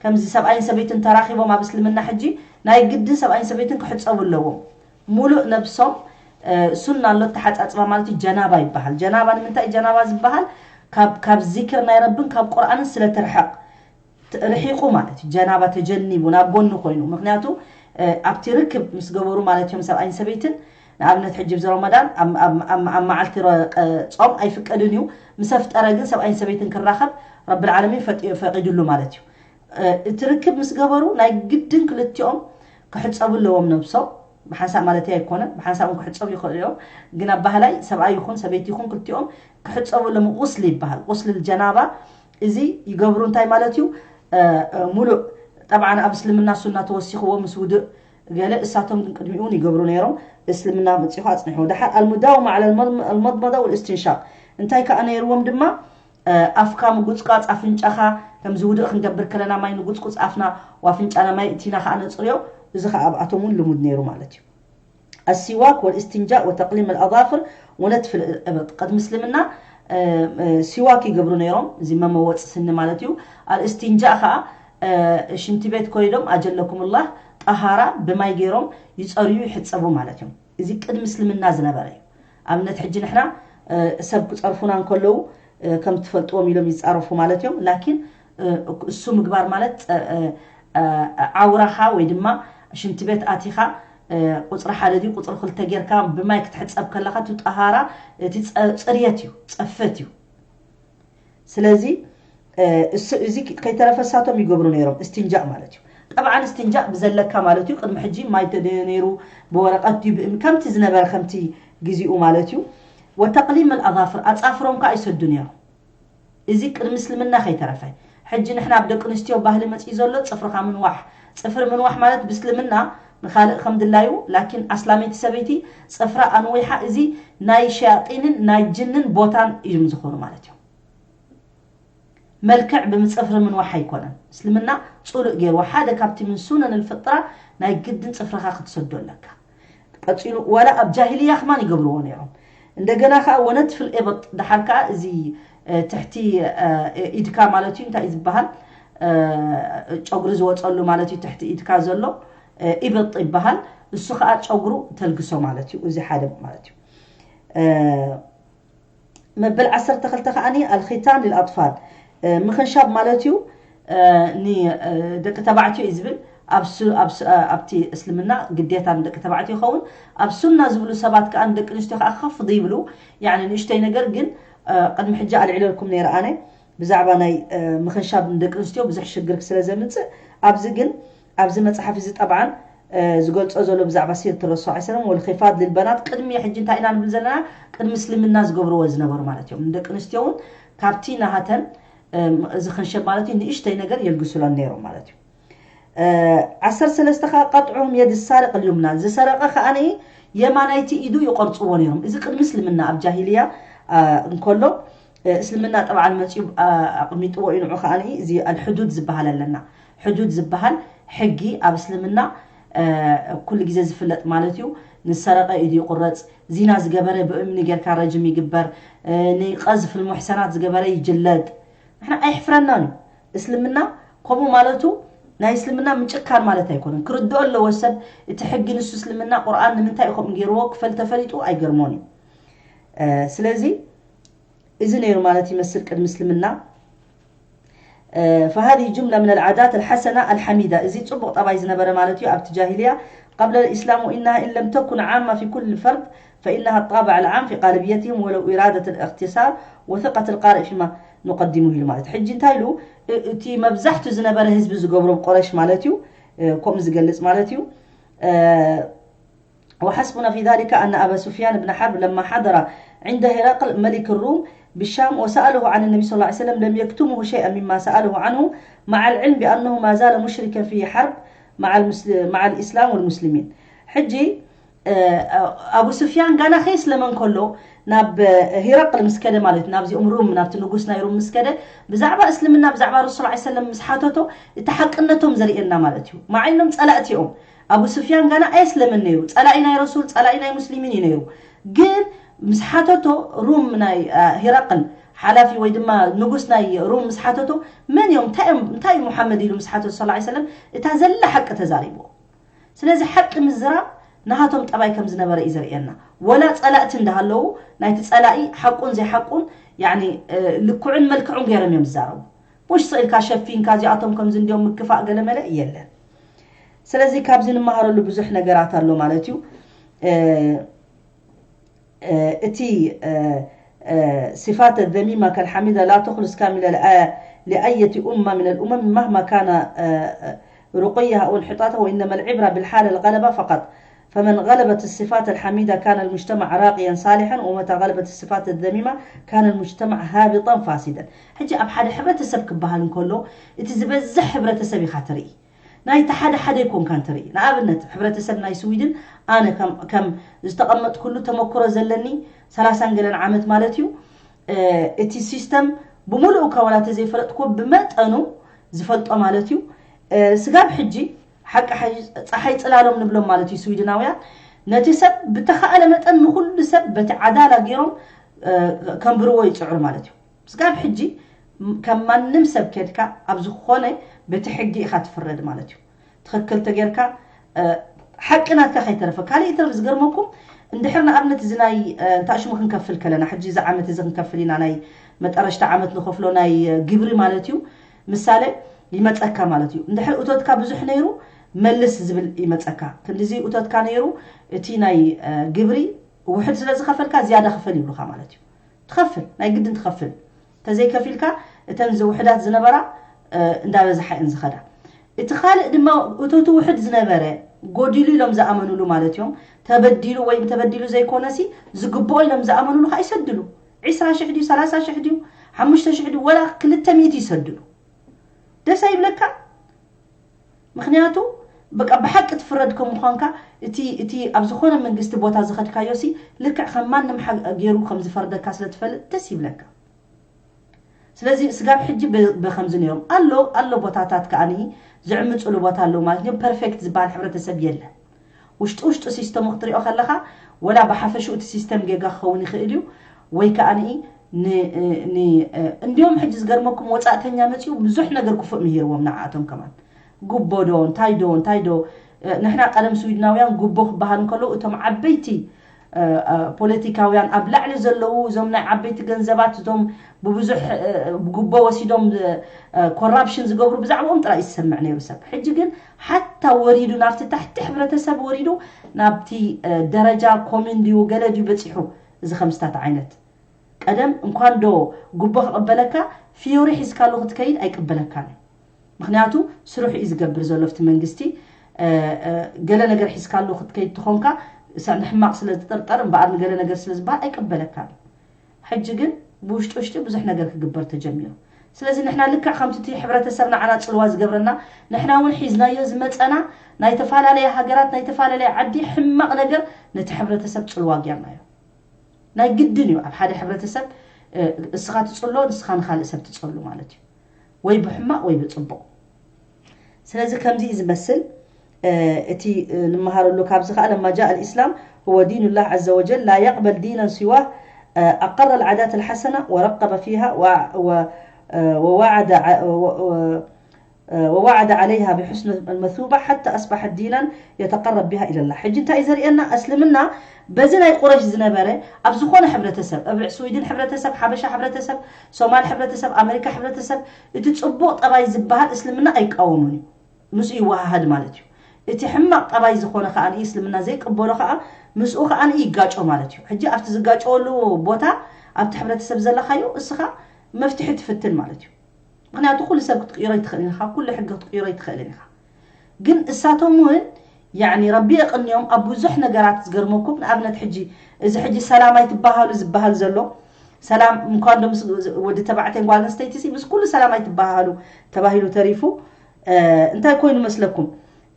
ከምዚ ሰብኣይን ሰበይትን ተራኺቦም ኣብ እስልምና ሕጂ ናይ ግድን ሰብኣይን ሰበይትን ክሕፀቡ ኣለዎም። ሙሉእ ነብሶም ሱና ኣሎ ተሓፃፅባ ማለት እዩ። ጀናባ ይበሃል። ጀናባ ንምንታይ ጀናባ ዝበሃል? ካብ ዚክር ናይ ረብን ካብ ቁርኣንን ስለ ትርሕቕ ርሒቑ ማለት እዩ። ጀናባ ተጀኒቡ ናብ ጎኒ ኮይኑ። ምክንያቱ ኣብቲ ርክብ ምስ ገበሩ ማለት እዮም ሰብኣይን ሰበይትን፣ ንኣብነት ሕጂ ብዚ ረመዳን ኣብ መዓልቲ ፆም ኣይፍቀድን እዩ። ምስ ኣፍጠረ ግን ሰብኣይን ሰበይትን ክራኸብ ረብል ዓለሚን ፈቂዱሉ ማለት እዩ። እቲ ርክብ ምስ ገበሩ ናይ ግድን ክልቲኦም ክሕፀቡ ኣለዎም ነብሶም። ብሓንሳብ ማለት ኣይኮነን፣ ብሓንሳብ እውን ክሕፀቡ ይኽእሉ እዮም። ግን ኣብ ባህላይ ሰብኣይ ይኹን ሰበይቲ ይኹን ክልቲኦም ክሕፀቡ ኣለዎም። ቁስሊ ይበሃል፣ ቁስሊ ጀናባ። እዚ ይገብሩ እንታይ ማለት እዩ? ሙሉእ ጠብዓን ኣብ እስልምና ሱና ተወሲኽዎ ምስ ውድእ ገለ፣ እሳቶም ግን ቅድሚኡ እውን ይገብሩ ነይሮም። እስልምና መፂኹ ኣፅኒሑ። ደሓር ኣልሙዳውማ ዓላ ኣልመድመዳ ወልእስትንሻቅ እንታይ ከዓ ነይርዎም ድማ ኣፍካ ምጉፅቃፅ፣ ኣፍንጫኻ ከምዚ ውድእ ክንገብር ከለና ማይ ንጉፅጉፅ ኣፍና ወኣፍንጫና ማይ እቲና ከዓ ነፅርዮ። እዚ ከዓ ኣብኣቶም እውን ልሙድ ነይሩ ማለት እዩ። ኣሲዋክ ወልእስትንጃእ ወተቅሊም ኣልኣዛፍር ወነትፍ ልእብጥ። ቅድሚ እስልምና ሲዋክ ይገብሩ ነይሮም፣ እዚ መመወፂ ስኒ ማለት እዩ። ኣልእስትንጃእ ከዓ ሽንቲ ቤት ኮይዶም ኣጀለኩምላህ ጠሃራ ብማይ ገይሮም ይፀርዩ ይሕፀቡ ማለት እዮም። እዚ ቅድሚ እስልምና ዝነበረ እዩ። ኣብነት ሕጂ ንሕና ሰብ ክፀርፉና እንከለዉ ከም ትፈልጥዎም ኢሎም ይፃረፉ ማለት እዮም። ላኪን እሱ ምግባር ማለት ዓውራኻ ወይ ድማ ሽንቲ ቤት ኣቲኻ ቁፅሪ ሓደ ድዩ ቁፅሪ ክልተ ጌርካ ብማይ ክትሕፀብ ከለኻ እቲ ጠሃራ እቲ ፅርየት እዩ፣ ፀፈት እዩ። ስለዚ እዚ ከይተረፈሳቶም ይገብሩ ነይሮም እስትንጃእ ማለት እዩ። ጠብዓን እስትንጃእ ብዘለካ ማለት እዩ። ቅድሚ ሕጂ ማይ ተደዮ ነይሩ ብወረቀት ድዩ ብእም ከምቲ ዝነበረ ከምቲ ግዜኡ ማለት እዩ። ወተቅሊም ኣልኣዛፍር ኣፃፍሮም ከዓ ይሰዱ ነይሮም። እዚ ቅድሚ እስልምና ከይተረፈ ሕጂ ንሕና ኣብ ደቂ ኣንስትዮ ባህሊ መፅኡ ዘሎ ፅፍርካ ምንዋሕ። ፅፍሪ ምንዋሕ ማለት ብእስልምና ንካልእ ከም ድላዩ ላኪን ኣስላመይቲ ሰበይቲ ፅፍራ ኣንዊሓ እዚ ናይ ሸያጢንን ናይ ጅንን ቦታን እዮም ዝኾኑ ማለት እዮም። መልክዕ ብምፅፍሪ ምንዋሕ ኣይኮነን። እስልምና ፅሉእ ገይርዎ ሓደ ካብቲ ምን ሱነን ልፍጥራ ናይ ግድን ፅፍርኻ ክትሰዶ ኣለካ። ቀፂሉ ዋላ ኣብ ጃሂልያ ከማን ይገብርዎ ነይሮም። እንደገና ከዓ ወነትፍ ልእብጥ ድሓር ከዓ እዚ ትሕቲ ኢድካ ማለት እዩ እንታይ እዩ ዝበሃል ጨጉሪ ዝወፀሉ ማለት እዩ ትሕቲ ኢድካ ዘሎ ኢብጥ ይበሃል። እሱ ከዓ ጨጉሩ ተልግሶ ማለት እዩ። እዚ ሓደ ማለት እዩ። መበል ዓሰርተ ክልተ ከዓኒ ኣልኺታን ልልኣጥፋል ምኽንሻብ ማለት እዩ። ንደቂ ተባዕትዮ እዩ ዝብል ኣብቲ እስልምና ግዴታ ንደቂ ተባዕትዮ ይኸውን። ኣብ ሱና ዝብሉ ሰባት ከዓ ንደቂ ኣንስትዮ ከዓ ከፍ ይብሉ። ንእሽተይ ነገር ግን ቅድሚ ሕጂ ኣልዒለልኩም ነይረ ኣነ ብዛዕባ ናይ ምኽንሻብ ንደቂ ኣንስትዮ ብዙሕ ሽግር ስለ ዘምፅእ ኣብዚ ግን ኣብዚ መፅሓፍ እዚ ጠብዓን ዝገልፆ ዘሎ ብዛዕባ ሲርት ረሱል ዓ ሰለም ወልኺፋድ ልልበናት ቅድሚ ሕጂ እንታይ ኢና ንብል ዘለና? ቅድሚ እስልምና ዝገብርዎ ዝነበሩ ማለት እዮም። ንደቂ ኣንስትዮ እውን ካብቲ ናሃተን እዚ ክንሸብ ማለት እዩ ንእሽተይ ነገር የልግስሎን ነይሮም ማለት እዩ። ዓሰርተ ሰለስተ ከዓ ቀጥዑም የድ ሳርቅ ልዩምና ዝሰረቀ ከዓ የማናይቲ ኢዱ ይቆርፅዎ ነይሮም። እዚ ቅድሚ እስልምና ኣብ ጃሂልያ እንከሎ እስልምና ጠብዓን መፅኡ ኣቕሚጥዎ እዩ። ንዑ ከዓ እዚ ኣልሕዱድ ዝበሃል ኣለና። ሕዱድ ዝበሃል ሕጊ ኣብ እስልምና ኩሉ ግዜ ዝፍለጥ ማለት እዩ። ንሰረቀ ኢዱ ይቁረፅ፣ ዚና ዝገበረ ብእምኒ ጌርካ ረጅም ይግበር፣ ንቀዝፍ ልሙሕሰናት ዝገበረ ይጅለጥ። ንሕና ኣይሕፍረናን እዩ እስልምና። ከምኡ ማለቱ ናይ እስልምና ምጭካን ማለት ኣይኮነን። ክርድኦ ኣለዎ ሰብ እቲ ሕጊ ንሱ እስልምና ቁርኣን ንምንታይ እዩ ከምኡ ገይርዎ ክፈል ተፈሊጡ ኣይገርሞን እዩ። ስለዚ እዚ ነይሩ ማለት ይመስል ቅድሚ እስልምና። فهذه جملة من العادات الحسنة الحميدة እዚ ፅቡቕ ጠባይ ዝነበረ ማለት እዩ ኣብቲ ጃሂልያ قبل الإسلام وإنها إن لم تكن عامة في كل فرد فإنها الطابع العام في غالبيتهم ولو إرادة الاختصار وثقة القارئ فيما نقدمه ኢሉ ማለት ሕጂ እንታይ ኢሉ እቲ መብዛሕቱ ዝነበረ ህዝቢ ዝገብሮ ቆረሽ ማለት እዩ ከምኡ ዝገልፅ ማለት እዩ وحسبنا في ذلك أن أبا سفيان بن حرب لما حضر عند هرقل ملك الروم بالشام وسأله عن النبي صلى الله عليه وسلم لم يكتمه شيئا مما سأله عنه مع العلم بأنه ما زال مشركا في حرب مع, المسل... مع الإسلام والمسلمين. ሕጂ ኣቡ ስፍያን ጋና ከይስለመ እንከሎ ናብ ሂረቅል ምስ ከደ ማለት ናብዚኦም ሩም ናብቲ ንጉስ ናይ ሩም ምስ ከደ ብዛዕባ እስልምና ብዛዕባ ረሱል ላ ሰለም ምስ ሓተቶ እቲ ሓቅነቶም ዘርእየና ማለት እዩ። ማዓይኖም ፀላእቲ እዮም። ኣቡ ስፍያን ጋና ኣየስለመን ነይሩ። ፀላኢ ናይ ረሱል ፀላኢ ናይ ሙስሊሚን እዩ ነይሩ። ግን ምስ ሓተቶ ሩም ናይ ሂረቅል ሓላፊ ወይ ድማ ንጉስ ናይ ሩም ምስ ሓተቶ መን እዮም እንታይ እዩ ሙሓመድ ኢሉ ምስ ሓተቶ ስ ሰለም እታ ዘላ ሓቂ ተዛሪብዎ። ስለዚ ሓቂ ምዝራብ ናሃቶም ጠባይ ከም ዝነበረ እዩ ዘርእየና። ወላ ፀላእቲ እንዳሃለዉ ናይቲ ፀላኢ ሓቁን ዘይሓቁን ልክዑን መልክዑን ገይሮም እዮም ዝዛረቡ። ሙሽ ስኢልካ ሸፊንካ እዚኣቶም ከምዚ እንዲዮም ምክፋእ ገለመለ የለን። ስለዚ ካብዚ ንመሃረሉ ብዙሕ ነገራት ኣሎ ማለት እዩ። እቲ صفات الذميمة كالحميدة لا تخلص كاملة لأية أمة من الأمم مهما كان رقيها أو انحطاطها وإنما العبرة بالحالة الغلبة فقط فمن غلبت الصفات الحميدة كان المجتمع راقيا صالحا ومتى غلبت الصفات الذميمة كان المجتمع هابطا فاسدا. ሕጂ ኣብ ሓደ ሕብረተሰብ ክበሃል እንከሎ እቲ ዝበዝሕ ሕብረተሰብ ኢኻ ትርኢ። ናይቲ ሓደ ሓደ ኣይኮንካን ትርኢ። ንኣብነት ሕብረተሰብ ናይ ስዊድን ኣነ ከም ዝተቐመጥኩሉ ተመክሮ ዘለኒ ሰላሳን ገለን ዓመት ማለት እዩ። እቲ ሲስተም ብምሉእ እኳ ዋላ ተዘይፈለጥኩ ብመጠኑ ዝፈልጦ ማለት እዩ። ስጋብ ሕጂ ሓቂ ፀሓይ ፅላሎም ንብሎም ማለት እዩ ስዊድናውያን ነቲ ሰብ ብተኻእለ መጠን ንኩሉ ሰብ በቲ ዓዳላ ገይሮም ከንብርዎ ይፅዕሩ ማለት እዩ። ስጋብ ሕጂ ከም ማንም ሰብ ከድካ ኣብ ዝኾነ በቲ ሕጊ ኢኻ ትፍረድ ማለት እዩ። ትኽክል ተጌርካ ሓቂ ናትካ ከይተረፈ ካልእ ይትረፍ ዝገርመኩም እንድሕር ንኣብነት እዚ ናይ እንታይ ሽሙ ክንከፍል ከለና ሕጂ እዚ ዓመት እዚ ክንከፍል ኢና ናይ መጠረሽታ ዓመት ንኸፍሎ ናይ ግብሪ ማለት እዩ። ምሳሌ ይመፀካ ማለት እዩ። እንድሕር እቶትካ ብዙሕ ነይሩ መልስ ዝብል ይመፀካ። ክንዲዚ እቶትካ ነይሩ እቲ ናይ ግብሪ ውሕድ ስለ ዝኸፈልካ ዝያዳ ክፈል ይብሉኻ ማለት እዩ። ትኸፍል ናይ ግድን ትኸፍል። ተዘይከፊልካ እተን ዝውሕዳት ዝነበራ እንዳበዝሓ እየን ዝኸዳ። እቲ ካልእ ድማ እቶቱ ውሕድ ዝነበረ ጎዲሉ ኢሎም ዝኣመኑሉ ማለት እዮም። ተበዲሉ ወይ ተበዲሉ ዘይኮነሲ ዝግብኦ ኢሎም ዝኣመኑሉ ከዓ ይሰድሉ። ዕስራ ሽሕ ድዩ ሰላሳ ሽሕ ድዩ ሓሙሽተ ሽሕ ድዩ ወላ ክልተ ሚእቲ ይሰድሉ። ደስ ኣይብለካ? ምክንያቱ በቃ ብሓቂ ትፍረድ ከም ምኳንካ እቲ እቲ ኣብ ዝኾነ መንግስቲ ቦታ ዝኸድካዮ ሲ ልክዕ ከም ማንም ሓ- ገይሩ ከም ዝፈርደካ ስለ ትፈልጥ ደስ ይብለካ። ስለዚ ስጋብ ሕጂ ብ- ብከምዚ ነይሮም ኣሎ ኣሎ ቦታታት ከኣኒ ዝዕምፅሉ ቦታ ኣለዉ ማለት እዮም። ፐርፌክት ዝበሃል ሕብረተሰብ የለን። ውሽጢ ውሽጢ ሲስተሙ ክትሪኦ ከለካ ወላ ብሓፈሽኡ እቲ ሲስተም ጌጋ ክኸውን ይኽእል እዩ ወይ ከኣኒ ን- ን- እንዲዮም ሕጂ ዝገርመኩም ወፃእተኛ መፅኡ ብዙሕ ነገር ክፉእ ምሂርዎም ንዓኣቶም ከማን ጉቦ ዶ እንታይ ዶ እንታይ ዶ ንሕና ቀደም ስዊድናውያን ጉቦ ክበሃል እንከሎ እቶም ዓበይቲ ፖለቲካውያን ኣብ ላዕሊ ዘለዉ እዞም ናይ ዓበይቲ ገንዘባት እዞም ብብዙሕ ጉቦ ወሲዶም ኮራፕሽን ዝገብሩ ብዛዕባኦም ጥራይ ዝሰምዕ ነይሩ ሰብ። ሕጂ ግን ሓታ ወሪዱ ናብቲ ታሕቲ ሕብረተሰብ ወሪዱ ናብቲ ደረጃ ኮሚን ድዩ ገለ ድዩ በፂሑ። እዚ ከምስታት ዓይነት ቀደም እንኳን ዶ ጉቦ ክቕበለካ ፊዮሪ ሒዝካሉ ክትከይድ ኣይቅበለካን እዩ። ምክንያቱ ስርሑ እዩ ዝገብር ዘሎ ኣብቲ መንግስቲ። ገለ ነገር ሒዝካሉ ክትከይድ ትኾንካ ንሕማቕ ስለ ዝጥርጠር እምበኣር ንገለ ነገር ስለ ዝበሃል ኣይቅበለካን። ሕጂ ግን ብውሽጢ ውሽጢ ብዙሕ ነገር ክግበር ተጀሚሩ። ስለዚ ንሕና ልክዕ ከምቲ እቲ ሕብረተሰብ ንዓና ፅልዋ ዝገብረና ንሕና እውን ሒዝናዮ ዝመፀና ናይ ተፈላለየ ሃገራት ናይ ተፈላለየ ዓዲ ሕማቕ ነገር ነቲ ሕብረተሰብ ፅልዋ ጌርናዮ። ናይ ግድን እዩ ኣብ ሓደ ሕብረተሰብ እስኻ ትፅሎ ንስኻ ንካልእ ሰብ ትፀሉ ማለት እዩ። ወይ ብሕማቕ ወይ ብፅቡቕ። ስለዚ ከምዚ እዩ ዝመስል እቲ ንምሃረሉ ካብዚ ከዓ لما جاء الإسلام هو دين الله عز وجل لا يقبل دينا سواه أقر العادات الحسنة ورغب فيها ووعد ووعد عليها بحسن المثوبة حتى أصبحت دينا يتقرب بها إلى الله. ሕጂ እንታይ እዩ ዘርእየና? እስልምና በዚ ናይ ቁረሽ ዝነበረ ኣብ ዝኾነ ሕብረተሰብ፣ ኣብ ስዊድን ሕብረተሰብ፣ ሓበሻ ሕብረተሰብ፣ ሶማል ሕብረተሰብ፣ ኣመሪካ ሕብረተሰብ እቲ ፅቡቕ ጠባይ ዝበሃል እስልምና ኣይቃወሙን እዩ። ምስኡ ይወሃሃድ ማለት እዩ። እቲ ሕማቕ ጠባይ ዝኾነ ከዓ እስልምና ዘይቅበሎ ከዓ ምስኡ ከዓ ይጋጮ ማለት እዩ። ሕጂ ኣብቲ ዝጋጨወሉ ቦታ ኣብቲ ሕብረተሰብ ዘለኻዮ እስኻ መፍትሒ ትፍትን ማለት እዩ። ምክንያቱ ኩሉ ሰብ ክትቅይሮ ይትኽእል ኢኻ፣ ኩሉ ሕጊ ክትቅይሮ ይትኽእልን ኢኻ። ግን እሳቶም እውን ያኒ ረቢ የቕንዮም ኣብ ብዙሕ ነገራት ዝገርመኩም። ንኣብነት ሕጂ እዚ ሕጂ ሰላም ኣይትበሃሉ ዝበሃል ዘሎ ሰላም እንኳን ዶ ምስ ወዲ ተባዕታይ ጓል ኣንስተይቲ ሲ ምስ ኩሉ ሰላም ኣይትበሃሉ ተባሂሉ ተሪፉ እንታይ ኮይኑ መስለኩም?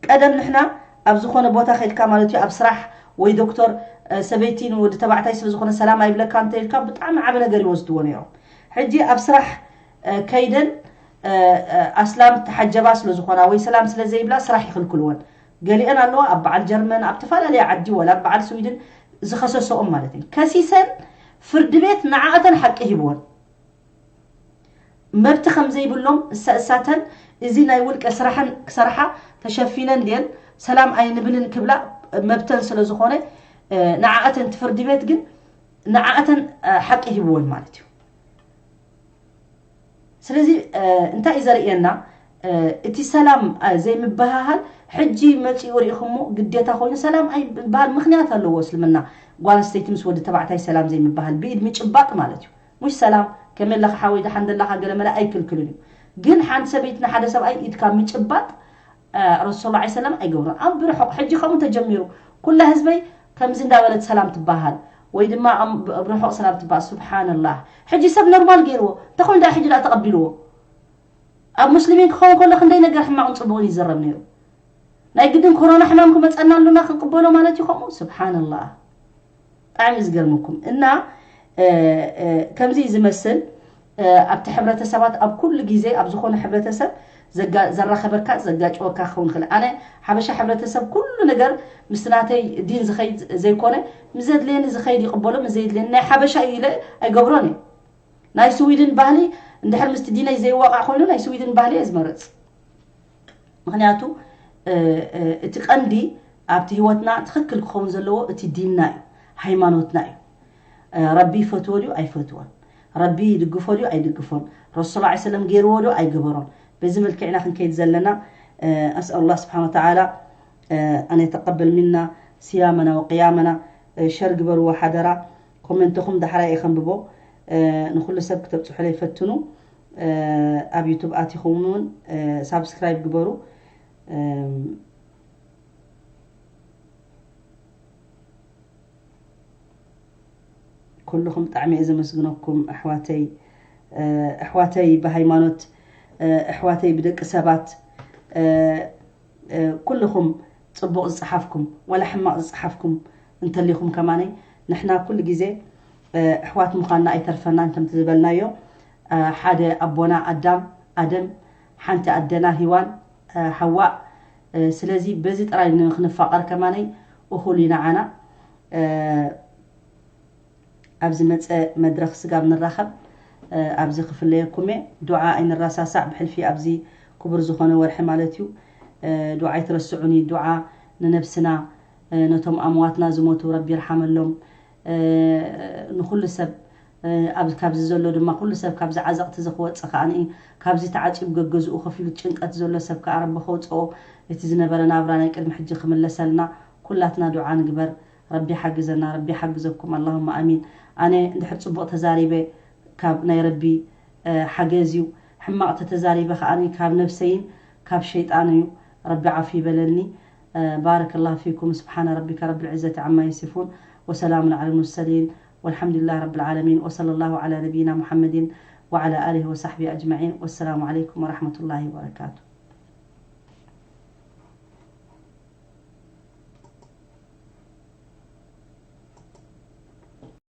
ቀደም ንሕና ኣብ ዝኾነ ቦታ ከድካ ማለት እዩ ኣብ ስራሕ ወይ ዶክተር ሰበይቲ ንወዲ ተባዕታይ ስለ ዝኾነ ሰላም ኣይብለካ እንተኢልካ ብጣዕሚ ዓበ ነገር ይወስድዎ ነይሮም። ሕጂ ኣብ ስራሕ ከይደን ኣስላም ተሓጀባ ስለ ዝኾና ወይ ሰላም ስለ ዘይብላ ስራሕ ይኽልክልወን። ገሊአን ኣለዋ ኣብ በዓል ጀርመን ኣብ ተፈላለየ ዓዲ ወላ ኣብ በዓል ስዊድን ዝኸሰሰኦም ማለት እዩ ከሲሰን ፍርዲ ቤት ንዓኣተን ሓቂ ሂብወን። መብቲ ከም ዘይብሎም እሳ እሳተን እዚ ናይ ውልቀ ስራሕን ክሰርሓ ተሸፊነን ድየን ሰላም ኣይንብልን ክብላ መብተን ስለ ዝኾነ ንዓኣተን እቲ ፍርዲ ቤት ግን ንዓኣተን ሓቂ ሂብወን ማለት እዩ። ስለዚ እንታይ እዩ ዘርእየና? እቲ ሰላም ዘይምበሃሃል ሕጂ መፂኡ ርኢኹሞ ግዴታ ኮይኑ ሰላም ኣይበሃል ምክንያት ኣለዎ። እስልምና ጓል ኣንስተይቲ ምስ ወዲ ተባዕታይ ሰላም ዘይምበሃል ብኢድ ምጭባጥ ማለት እዩ። ሙሽ ሰላም ከመይ ኣለኻ ሓወይ ደሓን ደላኻ ገለ መለ ኣይክልክልን እዩ። ግን ሓንቲ ሰበይቲ ንሓደ ሰብኣይ ኢድካ ምጭባጥ ረሱል ላ ሰለም ኣይገብሮን ኣብ ብርሑቕ ሕጂ ከምኡ ተጀሚሩ ኩላ ህዝበይ ከምዚ እንዳበለት ሰላም ትበሃል ወይ ድማ ኣብ ርሑቕ ሰላም ትበሃል ስብሓንላህ። ሕጂ ሰብ ኖርማል ገይርዎ እንተኾይኑ ዳ ሕጂ ዳ ተቐቢልዎ ኣብ ሙስሊሚን ክኸውን ከሎ ክንደይ ነገር ሕማቕን ፅቡቕን ይዘረብ ነይሩ። ናይ ግድን ኮሮና ሕማም ክመፀና ኣሉና ክንቅበሎ ማለት እዩ ከምኡ ስብሓንላህ። ብጣዕሚ ዝገርመኩም እና ከምዚ ዝመስል ኣብቲ ሕብረተሰባት ኣብ ኩሉ ግዜ ኣብ ዝኾነ ሕብረተሰብ ዘራኸበካ ዘጋጭወካ ክኸውን ክእል ኣነ ሓበሻ ሕብረተሰብ ኩሉ ነገር ምስቲ ናተይ ዲን ዝኸይድ ዘይኮነ ምዘድልየኒ ዝኸይድ ይቕበሎ ምዘይድልየኒ ናይ ሓበሻ እዩ ኢለ ኣይገብሮን እዩ። ናይ ስዊድን ባህሊ እንድሕር ምስቲ ዲነይ ዘይዋቃዕ ኮይኑ ናይ ስዊድን ባህሊ እየ ዝመርፅ። ምክንያቱ እቲ ቀንዲ ኣብቲ ህይወትና ትኽክል ክኸውን ዘለዎ እቲ ዲንና እዩ፣ ሃይማኖትና እዩ። ረቢ ይፈትዎ ድዩ ኣይፈትዎን፣ ረቢ ይድግፎ ድዩ ኣይድግፎን፣ ረሱል ላ ሰለም ገይርዎ ድዩ ኣይገበሮን። በዚ መልክዕና ክንከይድ ዘለና ኣስኣል ላ ስብሓን ወተዓላ ኣን የተቀበል ሚና ስያመና ወቅያመና። ሸር ግበርዎ ሓደራ። ኮመንትኹም ዳሕራይ እየ ከንብቦ። ንኩሉ ሰብ ክተብፅሑለይ ፈትኑ። ኣብ ዩቱብ ኣቲኹም እውን ሳብስክራይብ ግበሩ። ኩልኹም ብጣዕሚ እየ ዘመስግነኩም ኣሕዋተይ። ኣሕዋተይ ብሃይማኖት፣ ኣሕዋተይ ብደቂ ሰባት፣ ኩልኹም ፅቡቕ ዝፀሓፍኩም ወላ ሕማቕ ዝፀሓፍኩም እንተሊኹም ከማነይ ንሕና ኩሉ ግዜ ኣሕዋት ምዃንና ኣይተርፈናን ከምቲ ዝበልናዮ ሓደ ኣቦና ኣዳም ኣደም ሓንቲ ኣደና ሂዋን ሓዋእ። ስለዚ በዚ ጥራይ ንክንፋቐር ከማነይ እኹል እዩ ንዓና። ኣብ ዝመፀ መድረኽ ስጋብ ንራኸብ ኣብዚ ክፍለየኩም እየ። ዱዓ ኣይንረሳሳዕ ብሕልፊ ኣብዚ ክቡር ዝኾነ ወርሒ ማለት እዩ። ዱዓ ኣይትረስዑኒ። ዱዓ ንነብስና፣ ነቶም ኣምዋትና ዝሞቱ ረቢ ይርሓመሎም። ንኩሉ ሰብ፣ ኣብ፣ ካብዚ ዘሎ ድማ ኩሉ ሰብ ካብዚ ዓዘቕቲ እዚ ክወፅእ ከኣ፣ ካብዚ ተዓፂቡ ገገዝኡ ከፊሉ ጭንቀት ዘሎ ሰብ ከኣ ረቢ ከውፅኦ፣ እቲ ዝነበረ ናብራ ናይ ቅድሚ ሕጂ ክምለሰልና ኩላትና ዱዓ ንግበር። ረቢ ሓግዘና፣ ረቢ ሓግዘኩም። ኣላሁማ ኣሚን። ኣነ እንድሕር ፅቡቕ ተዛሪበ ካብ ናይ ረቢ ሓገዝ እዩ። ሕማቕ ተተዛሪበ ከኣ ካብ ነብሰይን ካብ ሸይጣን እዩ። ረቢ ዓፉ ይበለኒ። بارك الله فيكم. سبحان ربك رب العزة عما يصفون، وسلام على المرسلين، والحمد لله رب العالمين، وصلى الله على نبينا محمد وعلى آله وصحبه أجمعين. والسلام عليكم ورحمة الله وبركاته.